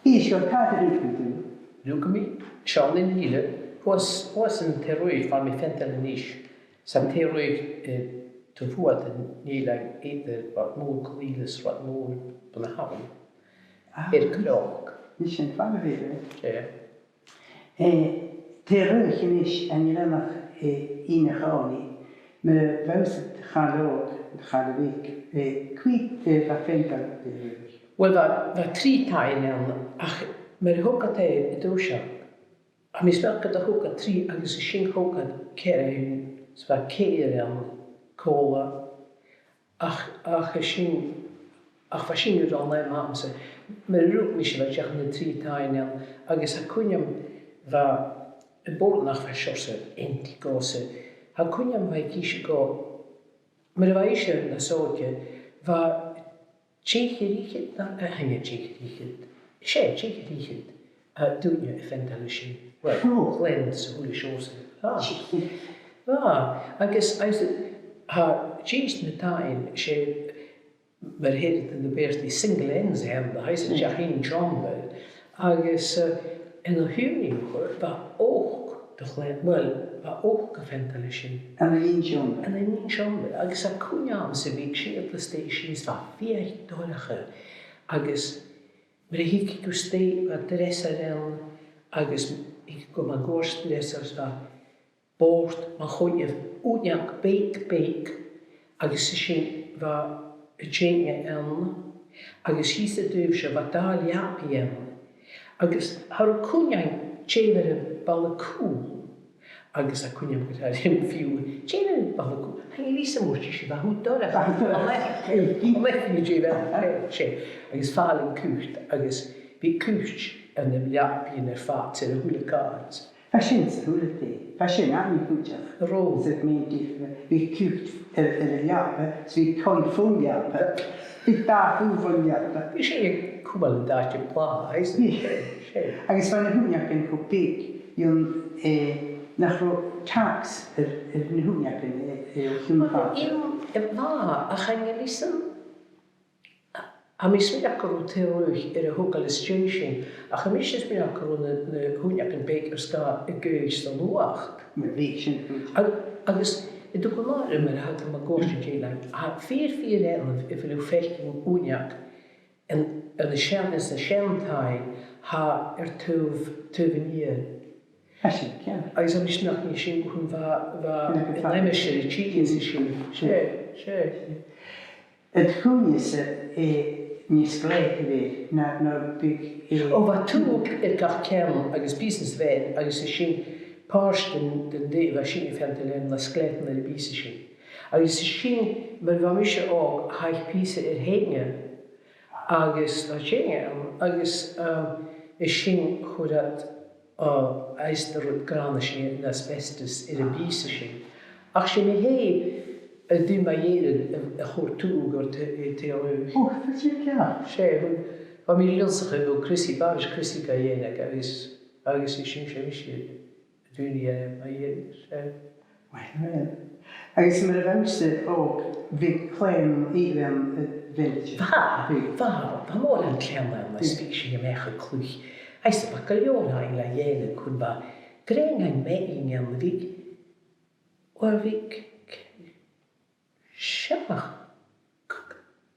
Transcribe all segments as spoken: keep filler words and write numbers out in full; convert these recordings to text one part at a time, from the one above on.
Is gu càit an do rugadh tu? Rugadh mi, seo an Inbhir Nis, shuas, shuas an taobh a-muigh far am bi Fentanyl a-nis. 'S an taobh a-muigh, eh, taobh a tuath an eilein eadar Rath Mòr Cille is Rath Mòr Bun na h-Abhainn. Ah, air Cnoc. Nise, sin fada bhuaithe. 'S e. Eh, taobh a-muigh a-nis an Eileanach, eh, Inbhir Nis, mar a bha thusa, cha robh, cha robh, eh, cò, eh, bha Fentanyl, eh, Uill, bha, bha trì taighean ann, ach mar a thog iad e an toiseach, tha mi a' smaoineachadh gun do thog iad trì agus an sin thog iad ceithir, is bha ceithir ann còmhla, ach, ach an sin, ach bha sin ro làimh agamsa. Mar a rugadh mise bha dìreach na trì taighean ann, agus tha cuimhne agam bha am bòrd nach bha seòrsa antaidh dhòmhsa. Tha cuimhne agam bha e ag innse dhomh, mar a bha ise nas òige, bha deich air fhichead, no, eh, chan e deich air fhichead. 'S e, deich air fhichead, eh, daoine a' Fentanyl sin. Uill, oh, chlann 's a h-uile seòrsa. Ah. Ah, agus, agus, tha, dithis na taighean, 's e, mar a theireadh na Beurla, single ends a th' ann, tha, 's e, mm, dìreach aon seòmar. Agus, eh, an-còmhnaidh, bha ochd de chlann, uill, bha ochd de Fentanyl sin. Ann an aon seòmar? Ann an aon seòmar. Agus tha cuimhne agamsa bhith a' siubhal a-staigh sin is bha fiadh dorcha. Agus mar a thigeadh tu a-staigh bha dreasair ann, agus thigeadh tu mun cuairt an dreasair is bha bòrd mun cuairt, uinneag beag, beag, agus an sin bha an teine ann, agus shìos an taobh seo bha dà leabaidh ann, agus cha robh cuimhne agam dè bha air a' bhalla cùil, agus tha cuimhne agam gun robh fiù, dè bha air a' bhalla cùil, chan eil fhios agam, bha e, bha e dorcha. Bha e dorcha. An e, an e, dè bha, eh, 's e, agus fàileadh cuideachd, agus bha cuid anns na leabaidhean air fad, air a h-uile càil. Bha sin sa h-uile taigh. Bha sin againn cuideachd. An robh? Sa mhèinn, bha cuid air, air an leabaidh, 's bha coin fon leabaidh. Bha dà chù fon leabaidh. Bha sin a' cumail an t-àite blàth, is. Bha. Agus bha na h-uinneagan cho beag, eh, nach robh tax air, air na h-uinneagan, eh, eh, o chionn fada. Bha, ach chan eil fhios agam. Tha mi a' smaoineachadh gun robh taigh-òg air a thogail às dèidh sin, ach tha mise a' smaoineachadh gun robh na, na h-uinneagan beag air sgàth a' ghaoith 's an fhuachd. Mar a bha sin. Ag-, agus, eh, do ghnàth-sa mar a tha mi a' gabhail ris an-dè, like, tha fìor, fìor ainneamh a bheil thu a' faicinn uinneag ann, ann an seann, anns na seann taighean, tha air taobh, taobh an iar. Tha sin ceart. Agus tha mi a' smaoineachadh gur e sin gun robh, bha, bha an aimsir a' tighinn às a sin. 'S e, 's e. An cuimhne leatsa, eh, na sglèatan a bh' ann, no, no bha, eh, o, bha tuagh air gach ceann agus pìos sa mheadhan, agus an sin pàirt den, den taigh a bha sin a' faighinn leantainn, na sglèatan air a' phìos sin. Agus an sin, mar a bha mise òg, chaidh pìos air theine, agus bha teine ann, agus, um, an sin chuir iad, o, is dòcha rud grànda sin, an asbestos air a' phìos sin. Ach 's e mi fhìn a dh'fheuch mu dheireadh a, a chur tuagh air taigh, taigh-òg. O, tha sin ceart. 'S e, bha, bha mi ag ionnsachadh bho Chrissy, b' àbhaist Chrissy ga dhèanamh agus, agus an sin 's e mise a dh'fheuch mu dheireadh, 's e. Uill, uill. Agus mar a bha thusa òg, bha clann eile ann, eh, bheil? Bha, bha, bha mòran clann ann, is bhiodh sinn a-mach a' cluich. Agus bha gu leòr ann le dhèanamh, chionn bha grèim ann, meadhan ann, bhiodh, uill, bhiodh seachd,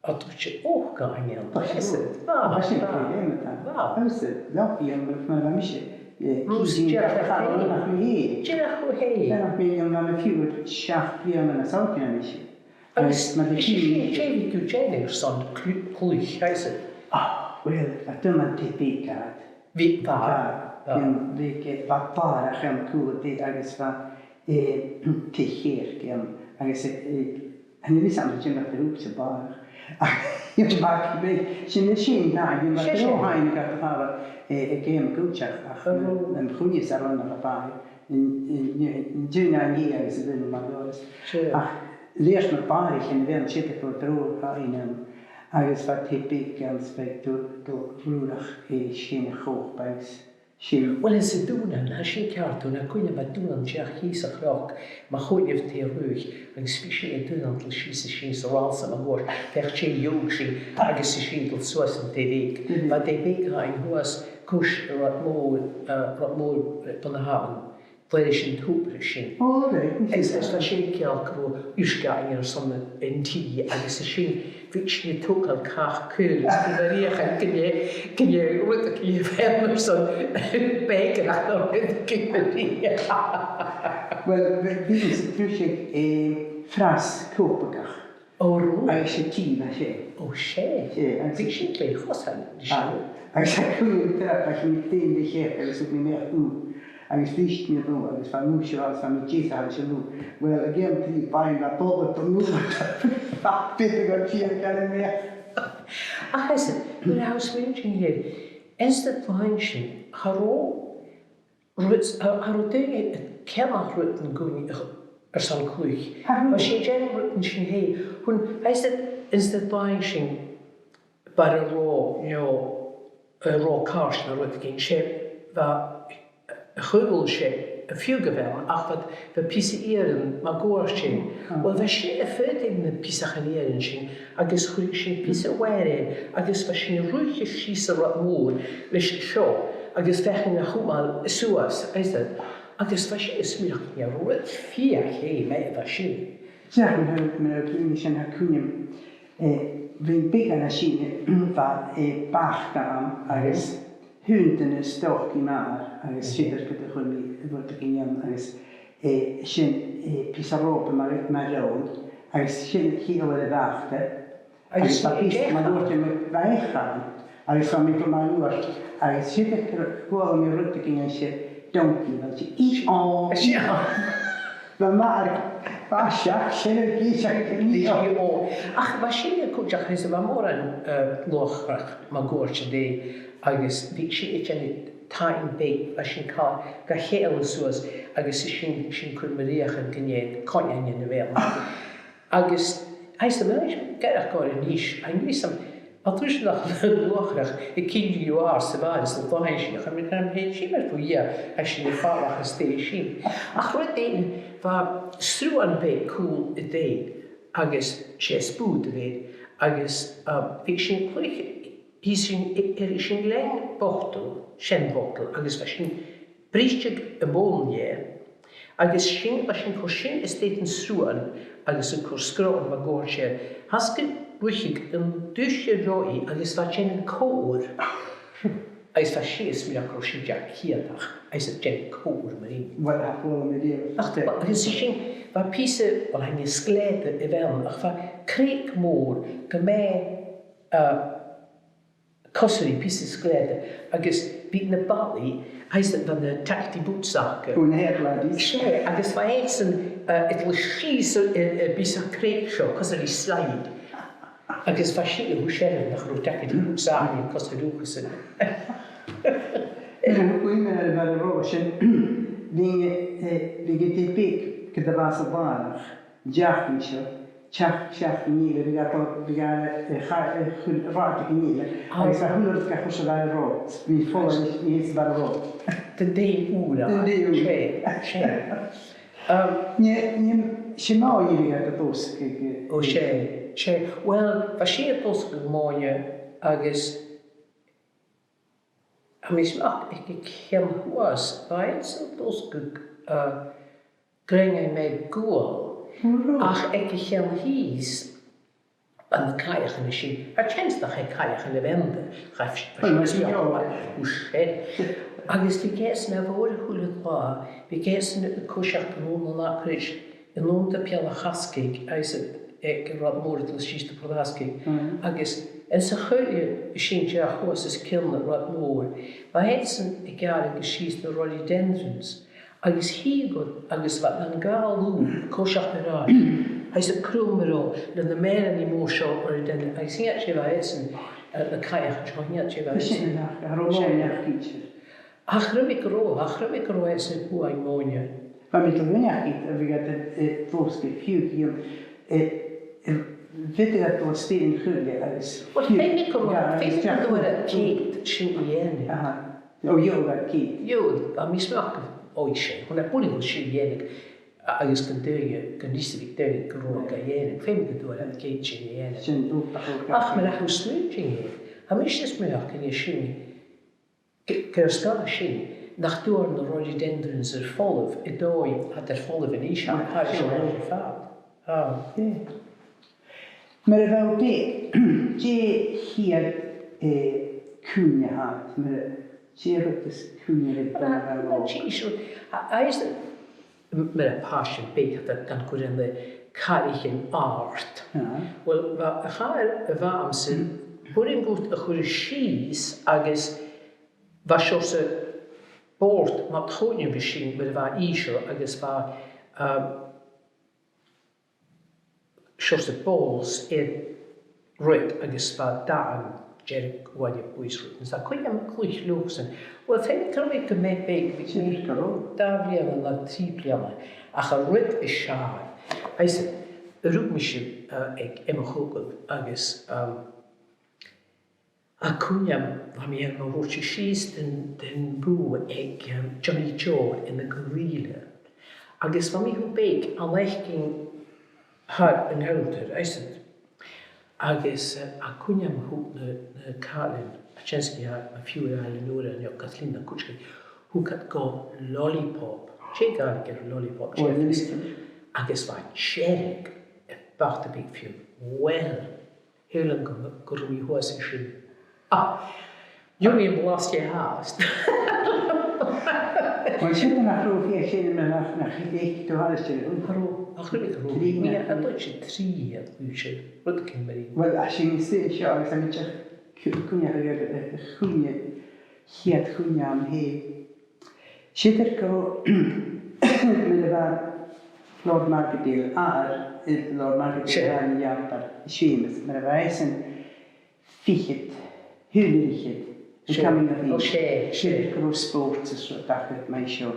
a' dol a-steach, o, gu h-àraidh. Bha sin, bha, bha sin, bha, bha sin, bha. Agus, eh, bha, bha, bha, bha mise, eh, Rose, cìdin dìreach, dìreach, nach mi fhìn. Dìreach thu fhèin. Nach mi fhìn, bha mi fiù 's seachd bliadhna nas òige na mise. Agus, agus mar a bha sin, sin, sin, bha thu a' dèanamh airson clu-, cluich, tha fhios agad. Ah, uill, bha dùn an taigh beag agad. Bha, bha, bha. Bha, bha, bha bàrr a' cheann cùl a' taigh agus bha, eh, taigh-chèirce ann, agus, eh, eh, chan eil fhios agam an do dh'fheuch thu an taigh-chèirce sa bhàrr. Ach, bha, bha, sin, sin, na, bha, sin, sin, droch fhaighinn agad a' fàire, eh, aig àm cuideachd, ach, oh, na, na chuimhne leam air a' bhàrr, an, an, an, an-diugh no an-dè agus a' bhliadhna mar a bha. Sure. Ach, leis na bàraichean a bh' ann, 's e a chuir droch fhaighinn ann, agus bha taigh beag ann, 's bha tu, tu, rùrach, eh, sin a' chòcaireachd, agus Sin. Uill, anns an Dùnan, tha sin ceart, tha cuimhne agam, Dùnan, dìreach shìos a' chnoc, mu choinneamh taigh Ruaidh, agus bha sinn a' dol a-nall sìos is sìos a' rannsachadh mun cuairt, feuch dè gheibheadh sinn, agus is sinn a' dol suas an taigh bheag. Mhm. Bha taigh bheag againn shuas, cois Rathmòr, eh, Rathmòr, eh, Bun na h-Abhainn, leis an tobar sin. All right, okay. Is, is bha sin ceart gu robh uisge againn airson an tì, agus is sin, bhiodh sinn a' togail cach caol, is bhiodh Màiri a' cur gu lèir, gu lèir, rud a' cur gu lèir airson bèicearachd no rud a' cur gu lèir. Uill, bha, bha sinn a' cur, eh, fras cupa agad. Ò, robh? Agus 's e tì a bha sin. Ò, 's e. 'S e, agus bha sin glè chosamhail, bha sin. Ah, agus tha cuimhne agam, bha sinn a' tighinn dhan cheap agus bha mi a' mèic-, mm, agus bhris mi an ùir, agus bha mi seo, agus bha mi deiseil airson an ùir. Uill, aig aon tì, bha mi a' bobhla an ùir. Bha, bha, bha, bha, bha, bha, bha. Ach, is, uill, tha mi a' smaoineachadh, anns na bliadhnaichean sin, cha robh rud, cha, cha robh daoine a' ceannach rudan gu h-àraidh airson cluich. Cha robh. Bha sinn a' dèanamh rudan sinn fhèin. Chun, is e, is e, bha sinn, bha an ròp, you know, an ròp cairt no rudeigin, 's e, bha, a chuala sibh, a' fiodh a bh' ann, ach bha, bha pìos iarainn mun cuairt. Ah. Uill, bha sinn a' faighinn na pìosachan iarainn sin, agus chuireadh sinn pìos wire air, agus bha sinn a' ruith sìos an rathad mòr leis an seo, agus feuchainn a chumail suas, is e, agus bha sinn a' smaoineachadh gur e rud fiadhaich a bha sin. Seadh, mar a, mar a bha mi sin, tha cuimhne agam, eh, bha mi beag an sin, bha, eh, bàta ann, agus thug duine stoc dhomh, agus 's e siud a chuir mi, a bhruidhinn mi ann, agus, eh, sin, eh, pìos ròpa mar, mar ròin, agus sin a' chiall air a' bhàta. Agus bha pìos mar ròin mu bhàta, agus bha mi gu math luath, agus siud a chuala mi rudeigin, 's e donkey, bha e, "Ì, ò." Seadh. Bha mar, bha seach, sin a bha seach, "Ì, ò." Ach bha sin a' còrdadh, is bha mòran, eh, luachdrach mun cuairt an-dè, agus bha sinn a' dèanamh taigh beag, bha sinn ga, ga chèilidh suas, agus is sinn, sinn a' cur mar fhiachan gun dèidh coin a bhith ann. Agus, is e, mar a tha gàrradh a-nis, a-nis, a' tuigsinn nach luachdrach a' cinneadh gu àrd sa bhaile, is an fhaighinn sin, ach a' mi nam fhèin sin mar bu dhìth, is sinn a' fàileadh às dèidh sin. Ach rud eile, bha sruthan beag cùl an taighe, agus 's e spùd a bh' ann, agus, um, bha sinn a' cluich, bha sinn, air, bha sinn a' leum botal, seann bhotal, agus bha sinn a' briseadh am bun dheth, agus sin, bha sinn a' cur sin a-staigh dhan sruthan agus a' cur sgròthan mun cuairt air. Thàinig ruith an duine a-steach agus bha e a' dèanamh cobhair. Agus bha sinn a' smaoineachadh gun robh sin dìreach ciatach, agus a' dèanamh cobhair mar sin. Uill, tha, chuala mi riamh. Ach, agus sin, bha pìos, uill, chan e sglèata a bh' ann, ach bha creag mòr gu math, uh, cosgaichte, pìos sglèata, agus bha na ballaí, agus bha na tackety boots aca. Ò, na h-air-làidir. 'S e, agus bha iadsan, eh, a' dol sìos, eh, eh, pìos a' chreig seo, cosgaichte slide. Agus bha sin a' cur seirbheis nach robh tackety boots againn cosgaichte sin. Uill, mar a bha an rud sin, bha, eh, bha an taigh beag, ged a bha e sa bhàrr, Deach an seo, teach, teach an Ìle, bhiodh iad, bhiodh iad, eh, cha-, eh, chuile, rathad an Ìle, agus a h-uile rud ga chur sa bhàrr an rud, bhiodh fola, bhiodh sa bhàrr an rud. Dhan taigh ùr. Dhan taigh ùr. 'S e, 's e. Um, nì, nì, 's e mòine a bhiodh iad a' dol a-steach, eh, ò, 's e, 's e. Uill, bha sinn a' dol a-steach gu mòine agus Tha mi a' smaoineachadh aig a' cheann shuas, bha iadsan a' dol gu, uh, Grèine Mhic Guail. Ach aig a' cheann shìos, bha na cailleachan sin. Tha seans nach e cailleachan a bh' annta, cha, cha, ò, 's e. Agus bhiodh iadsan a' mhòr-chuid a h-uile latha, bhiodh iadsan a' coiseachd a-null an acras, a-null dhan Beinn a' Chasgaig, agus aig an rathad mòr a' dol sìos dhan Port Asgaig. Agus anns a' choille a' sin dìreach shuas os cionn an rathaid mhòir, bha iadsan a' gearradh sìos na rhododendrons, agus thigeadh iad agus bha iad nan gabhail ùr a' coiseachd air ais, agus a' cruinneachadh le na mèileanaich mhòra seo rhododendron, agus dh'fhaodadh tu a bhith iadsan, eh, na cailleachan seo, dh'fhaodadh tu a bhith iadsan. Sin e, a' ròin a' chìtear. Ach chreid mi gun robh, ach chreid mi gun robh iadsan a' buain mòine. Bha mi a' dol a dh'fhaighneachd iad, bha iad, eh, fosgailte fiù 's, eh, eh, bhiodh iad a' dol a-staigh dhan choille agus... Uill, feumaidh gun robh, feumaidh gun robh iad ceart sin a dhèanamh. Aha. O, gheibheadh e cead. Gheibheadh, bha mi a' smaoineachadh, o, 's e, chun a' bhuain sin a dhèanamh, agus gun dèanadh, gun fhiosraich daoine gun robh e ga dhèanamh, feumaidh gun d' fhuair iad cead sin a dhèanamh. Sin rud a thug. Ach mar a tha thu a' smaoineachadh, tha mise a' smaoineachadh gun e sin, gu, gur sgàth sin, nach d' fhuair na rhododendrons air falbh, an dòigh a tha iad air falbh a-nis, ach tha sin air fad. Ah. Mar a bha thu beag, dè a' chiad, eh, cuimhne a th' agad, mar a, dè a' rud as cuimhne leat bhon a bha thu òg? Well, well, jeez, well, I, I used to, m-, mar a tha pàistean beag, tha iad gan cur ann an cathraichean àrd. Ah. Well, bha, a' chathair a bha agamsa, b' urrainn dhut a chur sìos agus bha seòrsa bòrd mu choinneamh an sin mar a bha i seo agus bha, um, seòrsa balls air ruith agus bha dath an deirg uaine buidsach. Is tha cuimhne agam cluich leothasan. Well, feumaidh gu robh mi gu math beag, bha mi dà bhliadhna no trì bliadhna, ach a' ruith as fheàrr. Agus rugadh mise, uh, aig àm a' chogaidh agus, um, tha cuimhne agam, bha mi air mo thoirt sìos dhan, dhan bhùth aig, um, Johnny Joe ann an Gorilla. Agus bha mi cho beag, a' leantainn thar an counter, is it. Agus, uh, tha cuimhne agam thug na, na càraichean, a' tighinn a-steach, a' phiuthar a' dol an uair sin, Kathleen na cuideachd, thug iad dhomh lollipop. Dè a' Ghàidhlig air lollipop? Lollipop. Agus bha dearg, a' bhàta beag fiù. Well, shaoil mi gu, gu robh mi shuas an sin. Ah, you mean last year house. Well, sin nach robh fhios sin, nach, nach fhaiceadh tu thairis air. Cha robh, ach chuala gu robh. Trì. Nì, a' dol trì, a' dol trì, rud cinnteach. Well, a sin is e seo, agus tha mi a' dol a chur cuimhne air, a' chuimhne, chiad chuimhne agam fhèin. Sin air gu, mar a bha Lord Margadale, athair, eh, Lord Margadale, sure, a' dol a dh'fhalbh, Seumas, mar a bha esan fichead, h-aon air fhichead, an, sure, coming of age. O, 's e, 's e. Sin air gu robh spòrs is rudan mar seo.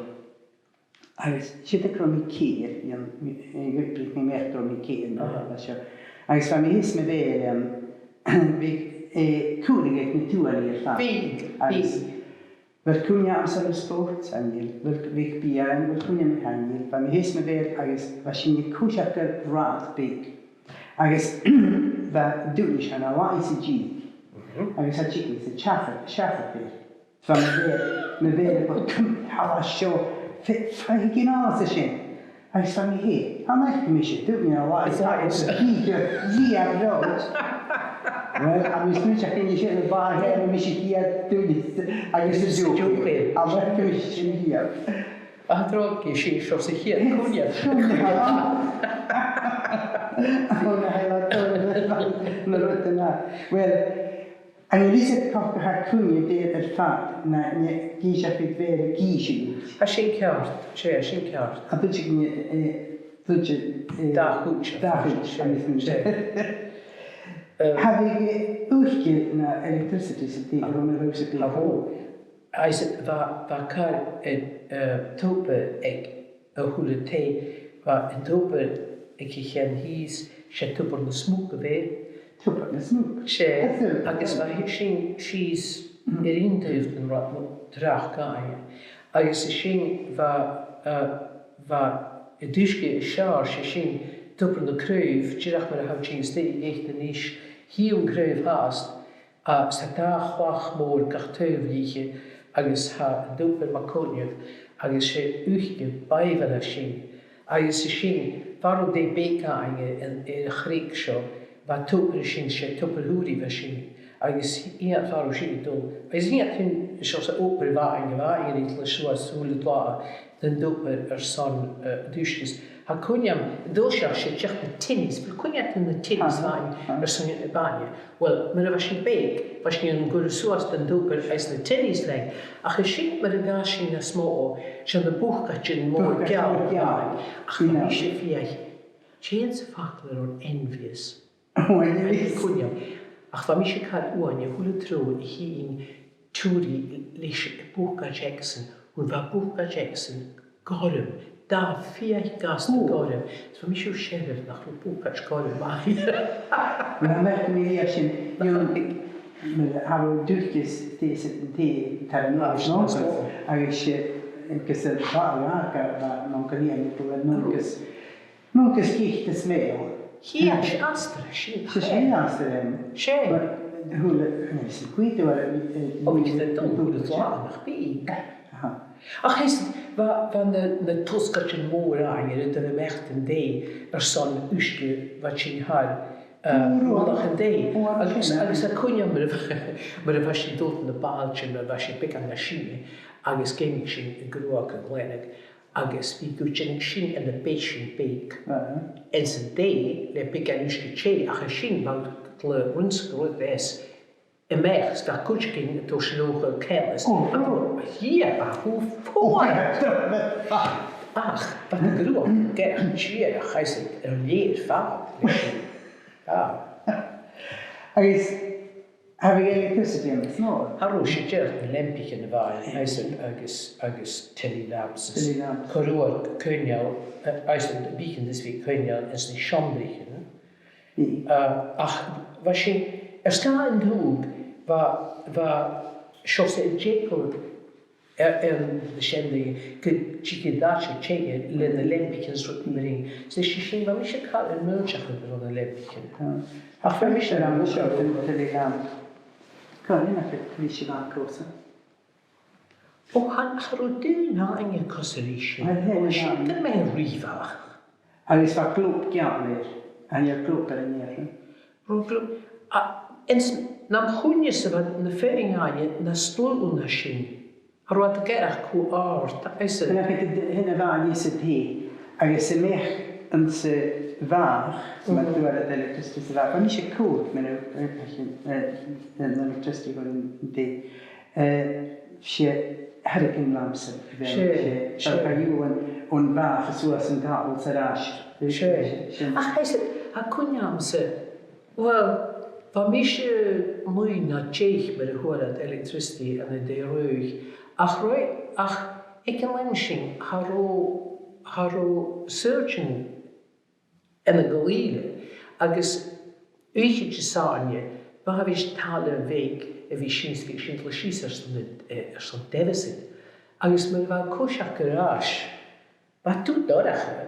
Agus sin air gu robh mi ceithir, eh, mi, eh, bha mi ceithir, mar a bha seo. Agus bha mi fhìn 's mo bhean, bha, eh, cùram aig na tuathanaich air fad. Bha, bha. Agus bheil cuimhne agamsa air an spòrs, chan eil, bheil, bha biadh ann, bheil cuimhne agam air, chan eil, bha mi fhìn 's mo bhean agus bha sinn a' coiseachd air rathad beag. Agus bha duine seo na laighe sa dìg. Mhm. Agus tha dìg sa seachad, seachad air. Bha mo bhean, mo bhean a' gabhail cùm, thalla seo, fa-, fa-, gin às a sin. Agus bha mi fhìn, an fhaic mise duine a' laighe, is a, is a, bha e riamh roimhe. Well, a bheil sibh a' smaoineachadh gun e sin a bha e, bha mise a' chiad duine, agus a' dùthchail. An fhaic mise sin riamh? A, tha dragh, 's e seo a' chiad cuimhne. Cuimhne. Ò, na h-uile, na rudan a. Well, An e leis a' chòrr a tha cuimhne agad air fad, no, no, dìreach bhith a' bhèir a' ghiùlan? Tha sin ceart, 's e, tha sin ceart. A bheil thu, eh, bheil thu, eh, dà chuid, dà chuid, 's e, agus, 's e. Eh, tha, bha, eh, uisge no electricity san taigh, a bheil, a bheil, a bheil? Agus bha, bha car, eh, eh, tobar aig a h-uile taigh, bha an tobar aig a' cheann shìos, 's e Tobar na Smug a bh' ann. Tobar na Smug. 'S e, agus bha sin sìos air an taobh an rathad mu dhreach Gàidhealtachd. Agus an sin bha, eh, bha an t-uisge as fheàrr, 's e sin Tobar na Craoibh, dìreach mar a tha sinn a-staigh a-nis, chì thu an craobh fhathast, agus tha dà chlach mòr gach taobh dhith, agus tha an tobar mu choinneamh, agus 's e uisge bàidh a bh' ann an sin. Agus an sin, far an robh taigh beag againn air, air a' chreag seo, bha tobar an sin, 's e Tobar Shùraidh a bha sin. Agus iad far an robh sin a' dol. Agus iad sin, seòrsa obair a bh' againn, a bh' againn ri dhol suas a h-uile latha dhan tobar airson, eh, an t-uisge. Tha cuimhne agam, an toiseach, 's e dìreach na tinnies, a bheil cuimhne agad air na tinnies a bh' againn airson na bainne? Well, mar a bha sinn beag, bha sinn a' cur suas dhan tobar is na tinnies leinn, ach an sin mar a dh'fhàs sinn nas motha, 's ann na bucaidean mòr geal a bh' ann. Ach bha mise a' feuchainn, dè an fhacal air envious? Ò, envious. Cuimhne agam. Ach bha mise car uaine a h-uile triop a' tighinn turas leis a' bhucaid aigesan, bha a' bhucaid aigesan gorm, dà fhichead gasta gorm. Is bha mise a' smaoineachadh nach robh bucaid gorm math. Well, tha mi a' smaoineachadh sin, you know, Mar a tha thu dùirt, is tè sin an tè tar an Agus agus, agus, eh, agus a bha, bha, bha, bha, no, go lean, go lean, no, agus, no, agus gicht is mé. Hia, 's e astar, sin. 'S e, 's e astar, em. 'S e. Mar, thula, eh, sin cuideachd, eh, Ó, bhí iad ag dul, thula, nach bi. Aha. Ach is, bha, bha na, na tosgaidean mòra ann, air an do bha meachdan dè, airson uisge, bha sin thar, eh, Ó, ruadh. Mullach an dè. Ó, agus, sin, agus eh. A cuimhne mar a bha, mar a bha sinn a' dol na bàilltean, mar a bha sinn beagan nas sine, agus dh'fheumadh sinn a' ghruag a ghlanadh, agus bhiodh tu a' dèanamh sin ann am bèisean beag. Aha. Anns an dè, le beagan uisge teth, ach an sin, bha thu a' rionnsachadh rud bheag, a-mach, 's tha cuideigin a' toirt an uisge ceann. Ó, ó. Hia, bha thu fuar. Ach, bha an gruag gu math dìreach, agus air leth air fad. Ah. Agus, tha electricity ann, no? Tha, robh, 's e dìreach na laimpeichean a bh' ann, agus, agus, agus telly lamps. Telly lamps. Cha robh coinneal, eh, agus am beagan a bha coinneal anns na seòmraichean. Bha. Eh, ach bha sin, air sgàth an t-siubhail, bha, bha seòrsa de dh'eagal, eh, ann an sin, gu, gu dè cho dàrna teine le na laimpeichean 's rud mar sin. 'S e sin, bha mise car an mòr seachad air na laimpeichean. Ah. Ach bha mise an seo, an telly lamp. Cò, nì nach eil mise bha cosa. Ó, chan, cha robh duine againne cosairí sin. Ai, hé, ó, sin, gu math rìomhach. Agus bha glub geal air, an e glub air an iar? Robh glub, a, ins, nam chuimhne-sa bha na feadhainn againne nas dlùithe na sin. Cha robh iad ag atharrachadh cù àrd, is e. Sin a bha a-nis an tè, agus a-mach anns a' bhàgh, mar a thuirt iad, electricity sa bhàgh. Bha mise còig, mar a, eh, eh, eh, an electricity gun an tè. Eh, 's e hurricane lamps a bh' ann, 's e, 's e. Bha, bha iad an, an bàgh suas an cabal 's air ais. 'S e. 'S e. Ach, is e, tha cuimhne agamsa, uill, bha mise naoi no deich mar a fhuair iad electricity ann an Dè Rùdh, ach roi-, ach aig an àm sin, cha robh, cha robh surgeon ann an Caol Ìle, agus oidhche Disathairne, bha, bha talla bheag a bha sin, bha sin a' dol sìos airson, eh, airson Davison. Agus mar a bha e a' coiseachd air ais, bha e dorcha,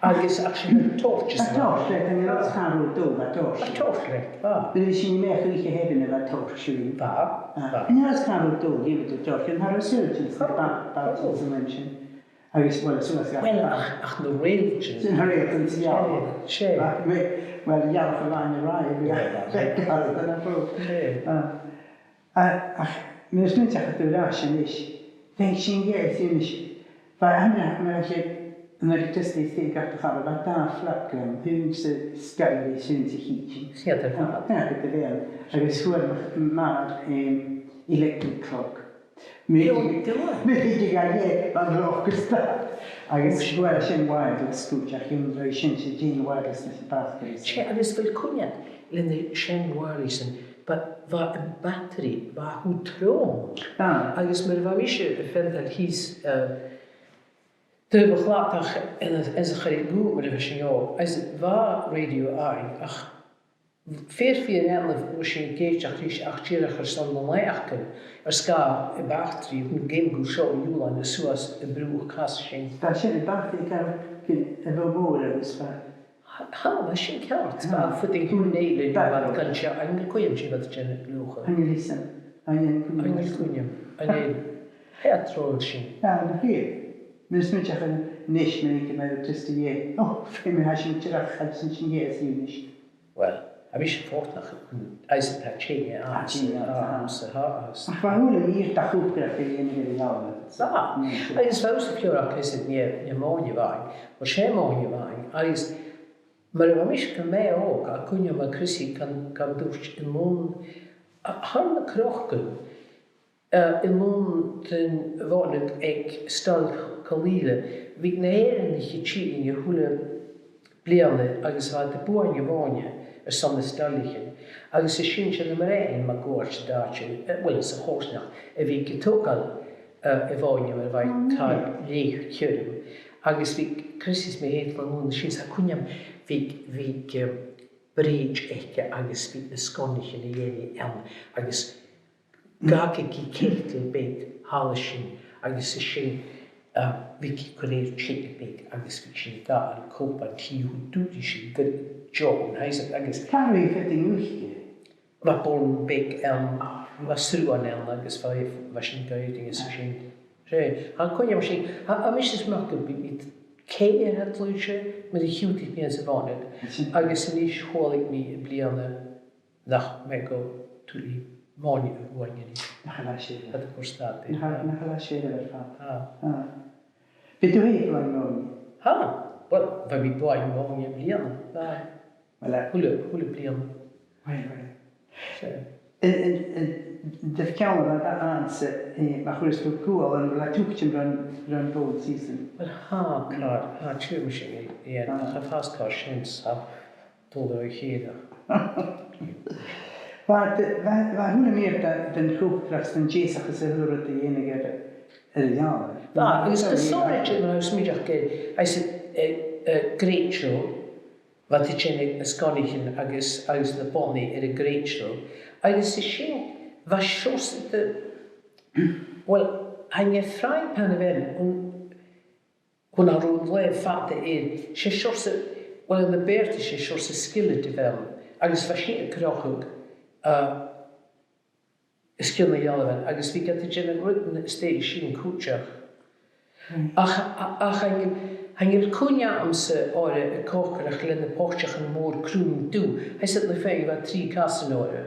agus ach sin air torch is... Bha torch, like, an uair sin cha robh dùil, bha torch. Bha torch, like, bha. Bha sin a-mach oidhche Shathairne, bha torch, surely. Bha, ah, bha. An uair sin cha robh dùil, gheibheadh tu torch, an uair sin, bha, bha, bha, sin. Agus, uill, suas ga... Uill, ach, ach na reultan. Sin na reultan, yeah. 'S e, 's e. Bha, mi, uill, gheall a' bhaile a-raoir, bha, bha, bha, bha, bha, bha, bha. 'S e. Ah. A, ach, nuair a smaoinich thu air ais a-nis, bha sin, yes, a-nis. Bha, an, mar a chaidh, an electricity a-staigh gach dà chàr, bha dà flat gun, aon sa sgoil agus aon sa chidsin. Sin e, tha. Ah, tha, tha, tha. Agus fhuair m-, m-, m-, em, electric clock. Bheil, bheil. Mi, mi, mi, yeah, bha an clock a-staigh. Agus bha sin wireless, cuideachd, an robh sin, 's e sin wireless na sin, batteries. 'S e, agus bheil cuimhne leat na sin wireless sin, bha, bha am battery, bha thu trom. Ah. Agus mar a bha mise a' fantail shìos, eh, taobh a' chladaich anns a', anns a' Choille Ghobha mar a bha sinn òg, is bha radio againn, ach fìor, fìor ainneamh, bha sinn ag èisteachd ris ach dìreach airson na naidheachdan, air sgàth a' bhataraidh, chun gum biodh seo a' leantainn suas am bruthach cas sin. Tha sin, a' bhataraidh, gu, gu, a bha mòr agus bha. Tha, tha, bha sin ceart, bha, ah, fudainn chun an eilein, bha, bha, gun teagamh, chan eil cuimhne agam dè bha iad a' dèanamh, a' gluasad. Chan eil fhios agam, chan eil cuimhne agam. Chan eil cuimhne agam. An e, tha e a' trobhad sin. Ah, na fìor. Nuair a smaoinich thu a-nis, mar a thuirt mi, just a dhèidh. Ò, feumaidh, tha sin dìreach, tha sin, sin a dhèidh a-nis. Uill, tha mise fortanach, agus tha teine, tha teine, tha, tha, tha, tha. Ach bha a h-uile mìr dha chùpla a bhith a' dèanamh air a' ghealladh. Tha. Mm. Agus bha thusa a' faireachdainn, is e, na, na mòine a bh' ann, bha, 's e mòine a bh' ann, agus mar a bha mise gu math òg, tha cuimhne agam Chrissy gan, gan tuirt an lòn, a, thar na crogain, eh, an lòn den bhoireannach aig Stail Chaol Ìle, bhiodh na h-Èireannaich a' tighinn a h-uile bliadhna agus bha iad a' buain a' mhòine airson na stailichean. Agus an sin 's e na mnathan mun cuairt an àite, eh, uill, sa choimhearsnachd, a bhiodh a' togail, eh, a' mhòine mar a bha iad car leth-cheum. Agus bhiodh Chrissy is mi fhèin a' dol a-null an sin, 's tha cuimhne agam, bhiodh, bhiodh, eh, brèid aice agus bhiodh na sgonaichean a' dèanamh ann agus gabhadh i ceitlean beag thall an sin agus an sin, eh, bhiodh i a' cur air teine beag agus bhiodh sinn a' gabhail cupan tì, thuirt i sin gu John, tha fhios agad, agus Càit an robh iad a' faighinn uisge? Bha bonn beag ann, bha sruth ann agus bha, bha sinn ga fhaotainn às a sin. 'S e, tha cuimhne agam sin, tha, tha mise a' smaoineachadh gum biodh iad ceithir a tha dlùite, mar a chitheadh mi anns a' bhonn. Agus a-nis chuala mi am-bliadhna nach m' aige tuilleadh mòine a bhuain a-nis. Nach eil e sèimh. Tha iad a' cur stad air. Nach eil, nach eil e sèimh air fad. Ah. Ah. Bha thu fhèin a' buain mòine? Tha. Well, bha mi a' buain mòine am-bliadhna. Bha. Well, eh. A h-uile, a h-uile bliadhna. Well, well. So. An, an, an, dè bha ceangal a bh' ann, eh, ma chuireas tu gual ann, an robh e a' tuiteam ron, ron bhonn season? Well, tha, car, tha, tuigidh mi sin, eh, eh, ah, tha fàs car sin, tha dol a chèile. Bha, bha, bha a h-uile mìr den, den chòcaireachd 's den deasachadh 's a h-uile rud a dhèanadh air, air an leabhar. Bha, agus gu sònraichte, mar a tha mi a' smaoineachadh, agus, eh, eh, greideal, bha iad a' dèanamh na sgonaichean agus, agus na bonnaich air a' ghreideal. Agus an sin, bha seòrsa de, well, chan e frying pan a bh' ann, ach, ach an robh an làmh fada air, 's e seòrsa, well, ann am Beurla 's e seòrsa sgileid a bh' ann, agus bha sin a' crochadh, uh, os cionn na dhealbhan, agus bhiodh iad a' dèanamh rudan às dèidh sin cuideachd. Mm. Ach, a-, ach chan eil, chan eil cuimhne agamsa orra a' còcaireachd le na poiteachan mòr cruinn dubh. Tha fhios agad, nuair a bha trì casan orra.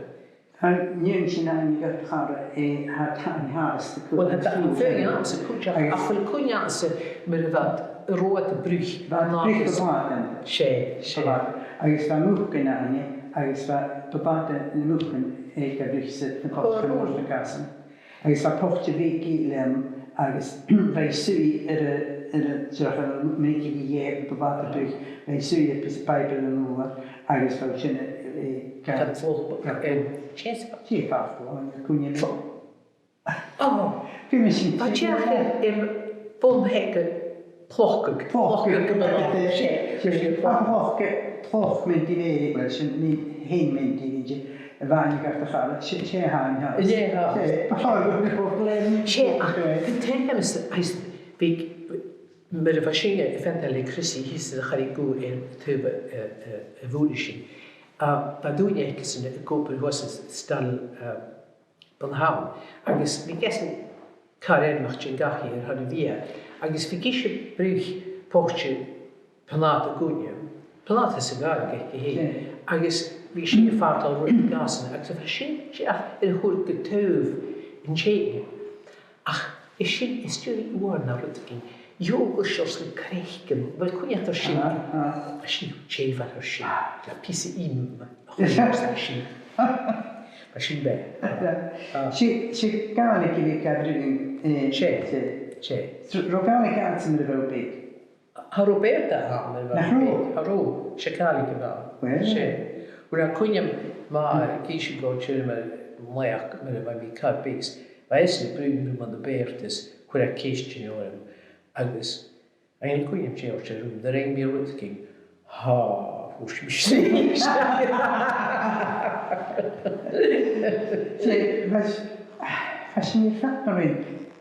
Tha, nì sin a-nis, a chara, eh, tha, tha, tha, well, tha, tha cuimhne agamsa cuideachd, agus ach bheil cuimhne agamsa mar a bha iad a' ruith a' bruich. Bha iad a' bruich a' bhàta. 'S e, 's e. Bha iad, agus bha mucan ann, agus bha, bha bàta nam mucan aig a' bhruich 's na poiteachan mòr na casan. Agus bha poit bheag leam, agus bha i suidhe air a, air a, dìreach air a, mar a bha i a' bruich, bha i suidhe air pìos Baibeil air an ùrlar, agus bha sin, eh, ga-, ga-, eh, chess. Chess, bha, bha, an cuimhne leam. Oh, bha mi sin. Bha deagh air, air bun-theanga clochaig. Clochaig, clochaig, eh, eh, eh, cloch, cloch, well, sin, nì, hen mheanbh, a bh' ann an-dràsta, 's e, 's e a th' ann, 's e a th' ann. 'S e, ach, gu dearbh, is, is, bha, mar a bha sinne a' fantail le Chrissy, shìos a' Charraig Dhubh air taobh, eh, eh, a' mhuir sin. A, bha duine aigesan ag obair shuas an stail, eh, bun thamhain, agus bha i ag iarraidh car air a-mach dhan dachaigh air thoiseach a' bhiadh, agus bha ise a' bruich poit pionata dhuinne, pionata sa Ghàidhlig aice fhèin, mm, agus bha i a' fàgail rudan gasan, agus bha sin, 's e, air a chur gu taobh an teine. Ach is sin, is dòigh mhòr na rudeigin. Gheibheadh tu seòrsa craiceann, bheil cuimhne agad air sin? Aha, aha. Bha sin, tè mhòr air sin, le pìos ìm a chuireadh air sin. Bha sin math. Yeah. Ah. 'S e, 's e Gàidhlig a bh' aig a' bhruidhinn, eh, 's e, 's e, 's e. So, robh Gàidhlig agadsa nuair a bha thu beag? Cha robh Beurla agam nuair a bha mi beag. Nach robh? Cha robh, 's e Gàidhlig a bh' ann. Well. 'S e. Uair a chunnaic mi, ma, mm, cò ris a bha mi a' tighinn mar, mar a bha mi car beag, bha esan a' bruidhinn rium anns a' Bheurla, is chuir e ceistean orm, agus an cuimhne agad, dè thuirt e rium, nuair a rinn mi rudeigin? Tha, thuirt mi sin. 'S e, bha, bha sin air fad na rinn.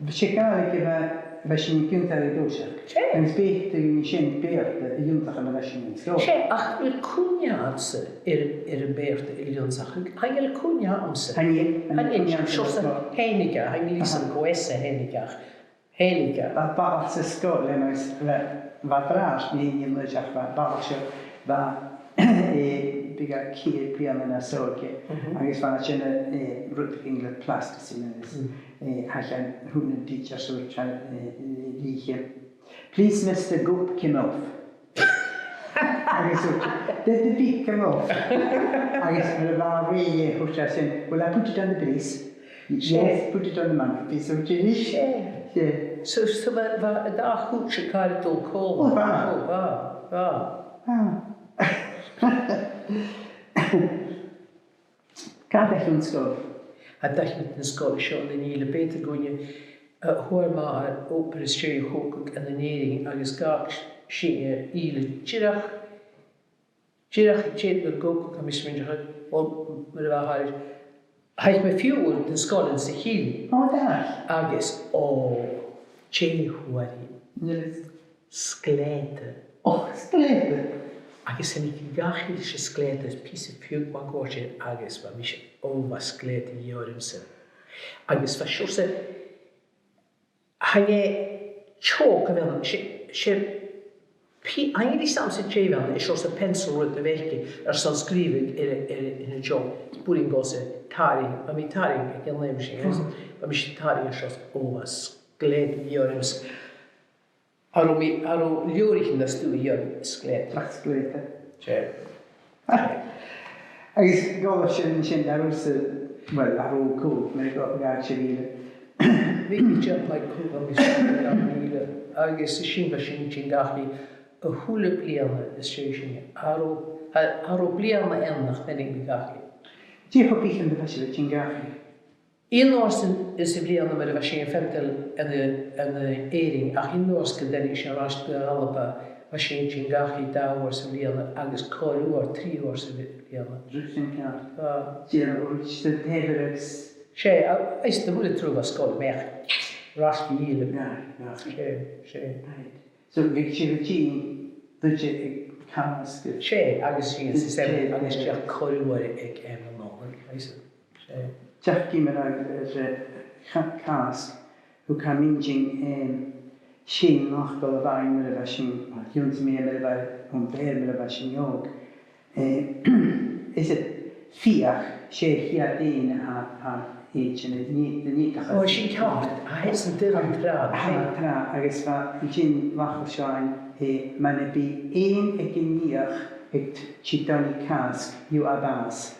'S e Gàidhlig a bha, bha sinn ag ionnsachadh an toiseach. 'S e. Agus b' fheudar dhuinn sin Beurla a dh'ionnsachadh nuair a bha sinn an sgoil. 'S e, ach a bheil cuimhne agadsa air, air am Beurla a dh'ionnsachadh? Chan eil cuimhne agamsa. Chan eil, chan eil, chan eil, seòrsa, thàinig e, chan eil fhios agam cò às a thàinig e. Thàinig e. Bha balach sa sgoil leam agus bha, bha e bràth, nì, nì, nì, ach bha, balach seo, bha, eh, bhiodh e ceithir bliadhna nas òige, mhm, agus bha e a' dèanamh, eh, rudeigin le plasticine agus, mm, eh, chaidh e chun an tidsear 's thuirt e, eh, eh, rithe, "Please, Mister Goop, come off." Agus thuirt e, "Did the beak come off?" Agus nuair a bha e rèidh, thuirt esan, "Well, I put it on the brace." Yes, put it on the mantelpiece, so did he? Yeah. Yeah. So, so bha, bha an dà chuid a' càradh a' dol còmhla. Oh, bha. Oh, bha, bha. Ah. Càit an deach thu dhan sgoil? An deach mi dhan sgoil seo ann an Ìle, b' fheudar dhuinne, eh, fhuair mi obair às dèidh a' chogaidh ann an Èirinn agus dh'fhàg sinne Ìle dìreach Dìreach, dìreach gu, gu, gu, mise, mise, o, mar a bha, chaidh mi fiughair dhan sgoil anns a' Chill. Ò, dè? Agus, ò, dè fhuair mi? Sglèata. Ò, sglèata. Agus thàinig mi dhachaigh leis an sglèata, is pìos fiodh mun cuairt, agus bha mise, ò, bha sglèata dheth ormsa. Agus bha seòrsa, thàinig e, chalk a bh' ann, 's e, 's e, pì-, thàinig e ri sam sa tè a bh' ann, is seòrsa pencil rud a bh' aice airson sgrìobhadh air, air, air an chalk. B' urrainn dhomhsa tarraing, bha mi tarraing aig an àm sin, bha mise tarraing air seòrsa, ò, bha sglèata dheth ormsa. Cha robh mi, cha robh leabhraichean nas dùire dhomh na sglèata. Ach sglèata. Sure. Agus dh'fhalbh sin, sin, a-rithist, well, a-rithist, cò, mar a dh'fhàg sibh a' mhìle. Bha mi dìreach aig còig, bha mi sin, agus sin, bha sinn a' tighinn dhachaigh a h-uile bliadhna às dèidh sin. A h-uile, a h-uile bliadhna ann nach tàinig mi dhachaigh. Dè cho beag 's a bha sibh a' tighinn dhachaigh? Aon uair sa, sa bhliadhna mar a bha sinn a' feitheamh ann an, ann an Èirinn, ach aon uair 's gun tàinig sinn air ais gu Alba, bha sinn a' tighinn dhachaigh dà uair sa bhliadhna agus corra uair, trì uair sa bhliadhna. Rud sin ceart. Ah. Dè an rud sin, taobh agus 'S e, a, is na h-uile triop a bha sgoil, bha mi air ais gu Ìle. Yeah, yeah. 'S e, 's e. Right. So bhiodh sibh a' tighinn, dùirt e, ag casg. 'S e, agus sin, 's e, agus dìreach corra uair aig àm na mòine, is e. Teachd mi air, air, eh, ca-, casg, thug e m' inntinn, em, sin nach eil a' bhean mar a bha sinn, well, dh'ionnsaich mi mar a bha, am fear mar a bha sinn òg. Eh, is e fiach, 's e a' chiad fheadhainn a, a, a, nì, nì, nì, Ò, sin ceart, a, is an duine an tràth. Tha, tràth, agus bha, sin, bha e a' seinn, eh, mura bi aon aig an fhiach aig Tì Dòmhnallach Casg, you are bàs.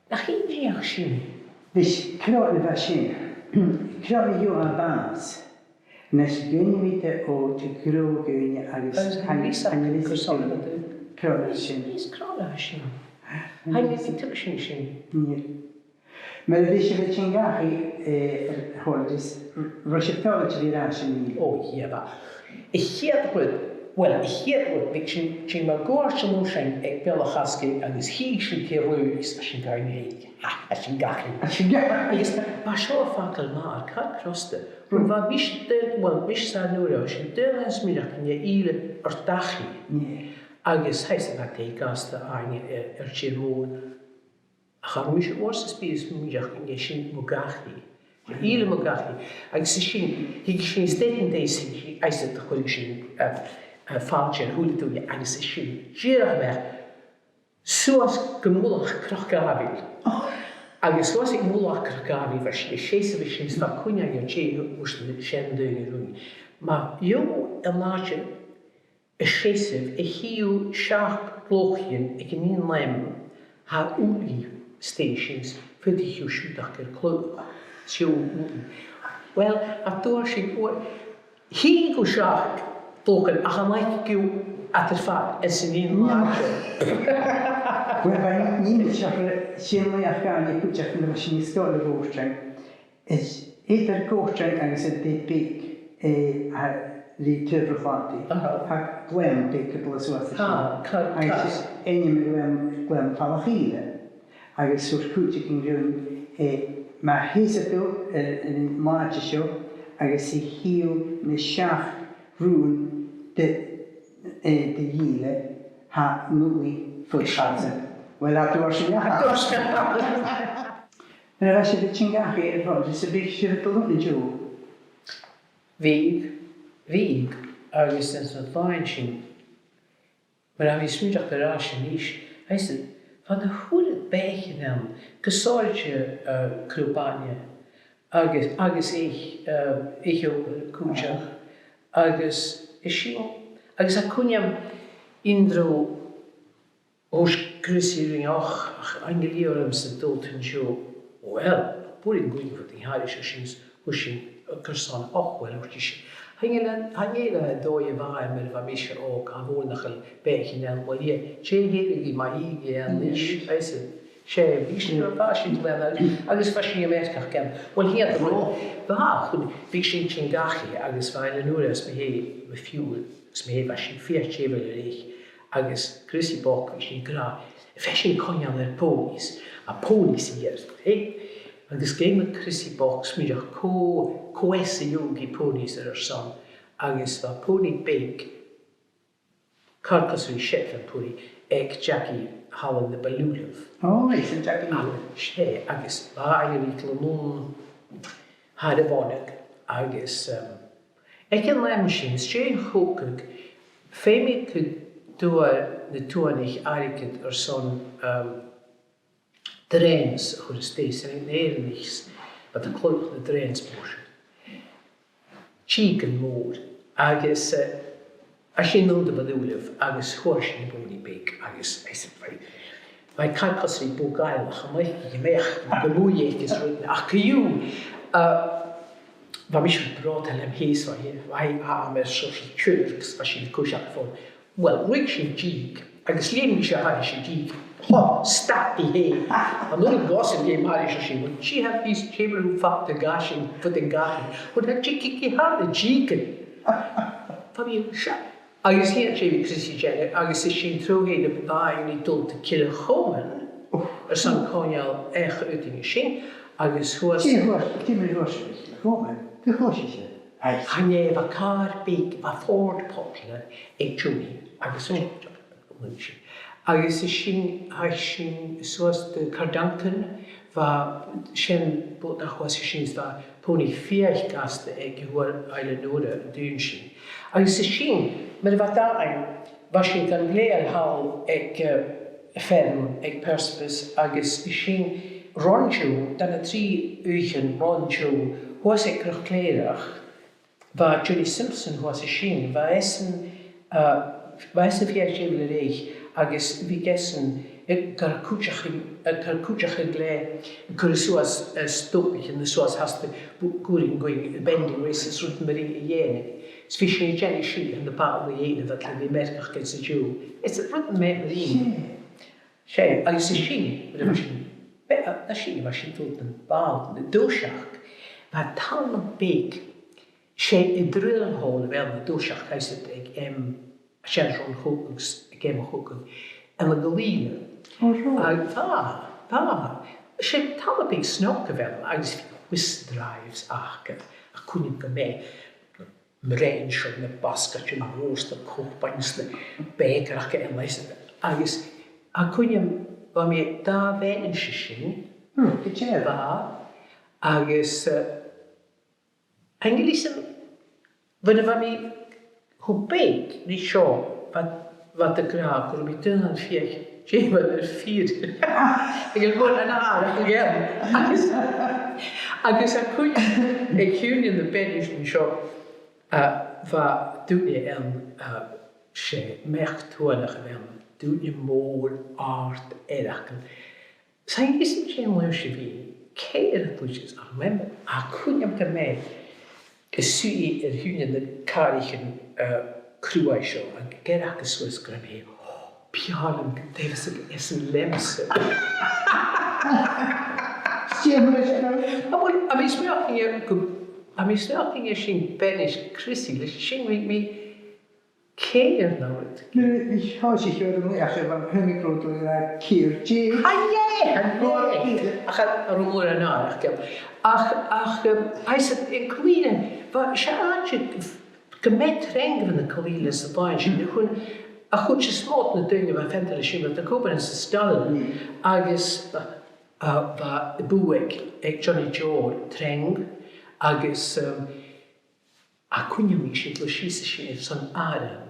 Nach e an fhiach sin? Leis, crodh na bha sin. Crodh na you are bàs. Nis dh'fhaighnich mi do, o, do chrodh dhaoine agus agus chan, chan eil fhios agam crodh na sin. Is crodh na sin. Chan eil fhios agam sin. Nì. Mar a bha sibh a' tighinn dhachaigh, eh, air holidays, robh sibh toilichte a bhith air ais an Ìle? O, yeah, bha. A' chiad rud, well, a' chiad rud, bha sinn, sinn mun cuairt an uair sin aig Bealach Chasgaidh agus chì sinn cè ruadh is tha sinn gu h-àraidh. Ha, tha sinn dhachaigh. Tha sinn dhachaigh. Agus bha seo a' fàgail m' athair car crosta. Rud bha mise, well, mise 's an uair sin, daonnan a' smaoineachadh gun e Ìle ar dachaigh. Yeah. Agus tha fhios agad, tha e gasta fhaighinn air, air tìr-mòr. Ach tha mise uabhasach spìos mun deach gun e sin mo dhachaigh. Ìle mo dhachaigh. Agus 's e sin, thig sinn a-steach an taigh-sa, agus chuireadh sinn, eh, eh, fàilte air a h-uile duine, agus 's e sin dìreach a-mach suas gu mullach Cnoc Dàibhidh. Oh. Agus suas aig mullach Cnoc Dàibhidh, bha sinn a' seasamh an sin, is bha cuimhne agam air dè, uill, sin an duine a rinn. Ma gheibh thu an àite a' seasamh, a' chì thu seachd lochan aig an aon àm, tha Uli Stations, faodaidh thu siubhal air clò. Seo Uli. Well, a' tuairse sin, uair, chì thu seachd lochan ach chan fhaic thu iad air fad anns an aon àite. Well, bha, nì mi seachd, sin leis a' chànan cuideachd nuair a bha sinn san sgoil a' Ghobhartainn. Is eadar Gobhartainn agus an taigh beag, eh, a, ri taobh Loch Làdaidh. Aha. Tha gleann beag a' dol suas an sin. Tha, car, agus car. Is ainm a' ghlinn, Gleann Pàil a' Chìle. Agus thuirt cuideigin rium, eh, ma sheasas tu, eh, an àite seo, agus a' chì thu na seachd rùn de, eh, de dh'Ìle, tha Uli fo chasan. Well, tha thu air sin. Tha thu air sin. Nuair a bha sibh a' tighinn dhachaigh air holidays, am biodh sibh a' dol ann an-diugh? Bhiodh, bhiodh, agus anns na làithean sin, mar a tha mi a' smaoineachadh air ais a-nis, agus bha na h-uiread beathaichean ann, gu sònraichte, eh, crodh bainne, agus, agus eich, eh, eich-oghar cuideachd, agus is sin, agus tha cuimhne agam aon rud, thuirt Chrissy rium, ach, ach chan eil fhios agam-sa an dol an seo. Well, b' urrainn dhuinn faighinn thairis air sin, thuirt sinn, carson, och, well, thuirt ise, chan eil, chan eil an dòigh a bha e mar a bha mise òg, cha mhòr nach eil beathaichean ann, well, yeah, dè thèid a-nis, ma thèid a-nis, is e, 's e, bha sinn, bha sinn a' glanadh, agus bha sinn a' mearachd ann. Well, tha e, bha, bha sinn a' tighinn dhachaigh, agus bha e an uair sin, 's mi fhèin, mo phiuthar, 's mi fhèin, bha sinn fìor dèidheil air eich, Agus Chrissie Boggs, bha sinn ag ràdh, feuch sinn coinneal air ponies, a ponies a dh'fheuch, eh? Agus dh'fheumadh Chrissie Boggs smaoineachadh cò, cò às a gheibheadh i ponies air ar son, agus bha pony beag, càirdeas ri Shetland pony, aig Jackie Holland na Balulaf. Ò, is e Jackie Holland. 'S e, agus bha e air a bhith a' glanadh thar a' bhonnaich, agus, um, aig an àm sin, 's e an cogadh, feumaidh gun d' fhuair na tuathanaich airgead airson, um, drains a chur a-staigh, 's ann an Èirinn, bha iad a' cladhach na drains mòr sin. Dìgean mòr, agus, eh, bha sinn an uair sin a' dol a dh'Uilebh, agus fhuair sinn pony beag, agus, is e, bha, bha e càirdeas ri bog-aileach, a-muigh, a-muigh, gu muigh, agus rud, ach co-dhiù, eh, bha mise a' bròtadh leam fhèin, bha, bha, bha, bha mi air sort of tiormachadh, bha sinn a' coiseachd fon. Uill, ruig sinn dìg, agus leum mise thairis an dìg. Ho, stad i fhèin. An uair a dh'fhàs an leum thairis, ars ise, well, do you have these chamber who fucked the gashing, for the gashing? Well, did you kick it hard, the dìgean? Bha mi an seo. Agus leum Jamie Chrissie Jenner, agus is sinn tro fhèin a bha a' dol do Chill Chomain, airson coinneal each air an sin, agus shuas. Dè thuirt, dè mar a thuirt Chill Chomain? Dè thuirt ise? Chan e, bha càr beag, bha Ford Popular aig Jimmy agus an sin. Agus is sinn, chaidh sinn suas do Carr Duncan, bha sin, bu-, nach bha sin, bha pony fiadhaich gasta aig a' Mhòr Eilean Mhòr an Dùn sin. Agus is sinn, mar a bha dad againn, bha sinn gan gleidheadh thall aig, eh, feirm aig Persabus, agus is sinn ron deoghaidh, dà no trì oidhcheannan ron deoghaidh, shuas aig Cnoc Clèireach, bha Julie Simpson shuas an sin, bha esan, eh, bha esan fiadhaich dè bha air a dhèanamh, agus bhiodh esan, eh, gar cuideachadh, eh, gar cuideachadh glè, cur suas, eh, stobaichean suas, suas, bu-, gu ruige, bending races, rud mar sin a dhèanamh. Is bha sinn a' dèanamh sin ann am balla a dhèanamh, bha e a' meirgeadh gus an deoghaidh. Is rud mar sin. 'S e, agus is sinn, mar a bha sinn, be-, a, a sin, bha sinn a' dol dhan bhalla, an toiseach, bha talla beag, 's e an drill hall a bh' ann an toiseach, chaidh iad aig, em, a' seann chogadh, aig àm a' chogaidh, ann an Caol Ìle. Ò, right. Agus bha, bha, 's e talla beag snog a bh' ann, agus bha whist drives aca, tha cuimhne agam gu math. Mrèin seo, na basgaid, na ròs, na copains, na bèicearachd, an leithid. Agus tha cuimhne agam, bha mi dà mhìos an sin. Hmm, gu dearbh. Bha, agus, eh, an uair sin, bhon a bha mi cho beag ri seo, bha, bha iad ag ràdh gun robh mi daonnan fiadhaich, dè bha air fìor. Agus bhon an àrach againn. Agus, agus tha cuimhne, aig Union na Beathaisean seo, eh, bha duine ann, eh, 's e mac tuathanach a bh' ann, duine mòr, àrd, eireachdail. 'S ann a-nis an t-seann mhaois a bhith, ceithir a' tuiseas, ach mem-, ach cuimhne agam gu math, gus suidhe air thaobh na càraichean, eh, cruaidh seo, agus gearradh suas gu robh mi, "Ò, bheil e ann, gu deimhinne, is e leamsa." Sìon leis an. A bheil, a bheil smaoineachadh gu, a bheil smaoineachadh sin beannachd Chrissie, leis sin bha mi, Cé ar n-uiread? Nuair a bha seo, 's e seo an uair a bha mi a' cur ceud deug. Aidh, aidh, aidh. Ach an robh mòran ann, ach, ach, um, aidh, 's e an Caol Ìle, bha, 's e àite gu math trang a bh' ann an Caol Ìle sa bhliadhna sin, a chun, a chun is motha na daoine a bha a' fantainn leis sin, bha iad ag obair anns an stail, agus, uh, uh, bha am bùth aig, aig Johnny Joe trang, agus, um, Ach cuimhne agam sinn a' dol sìos an sin airson aran,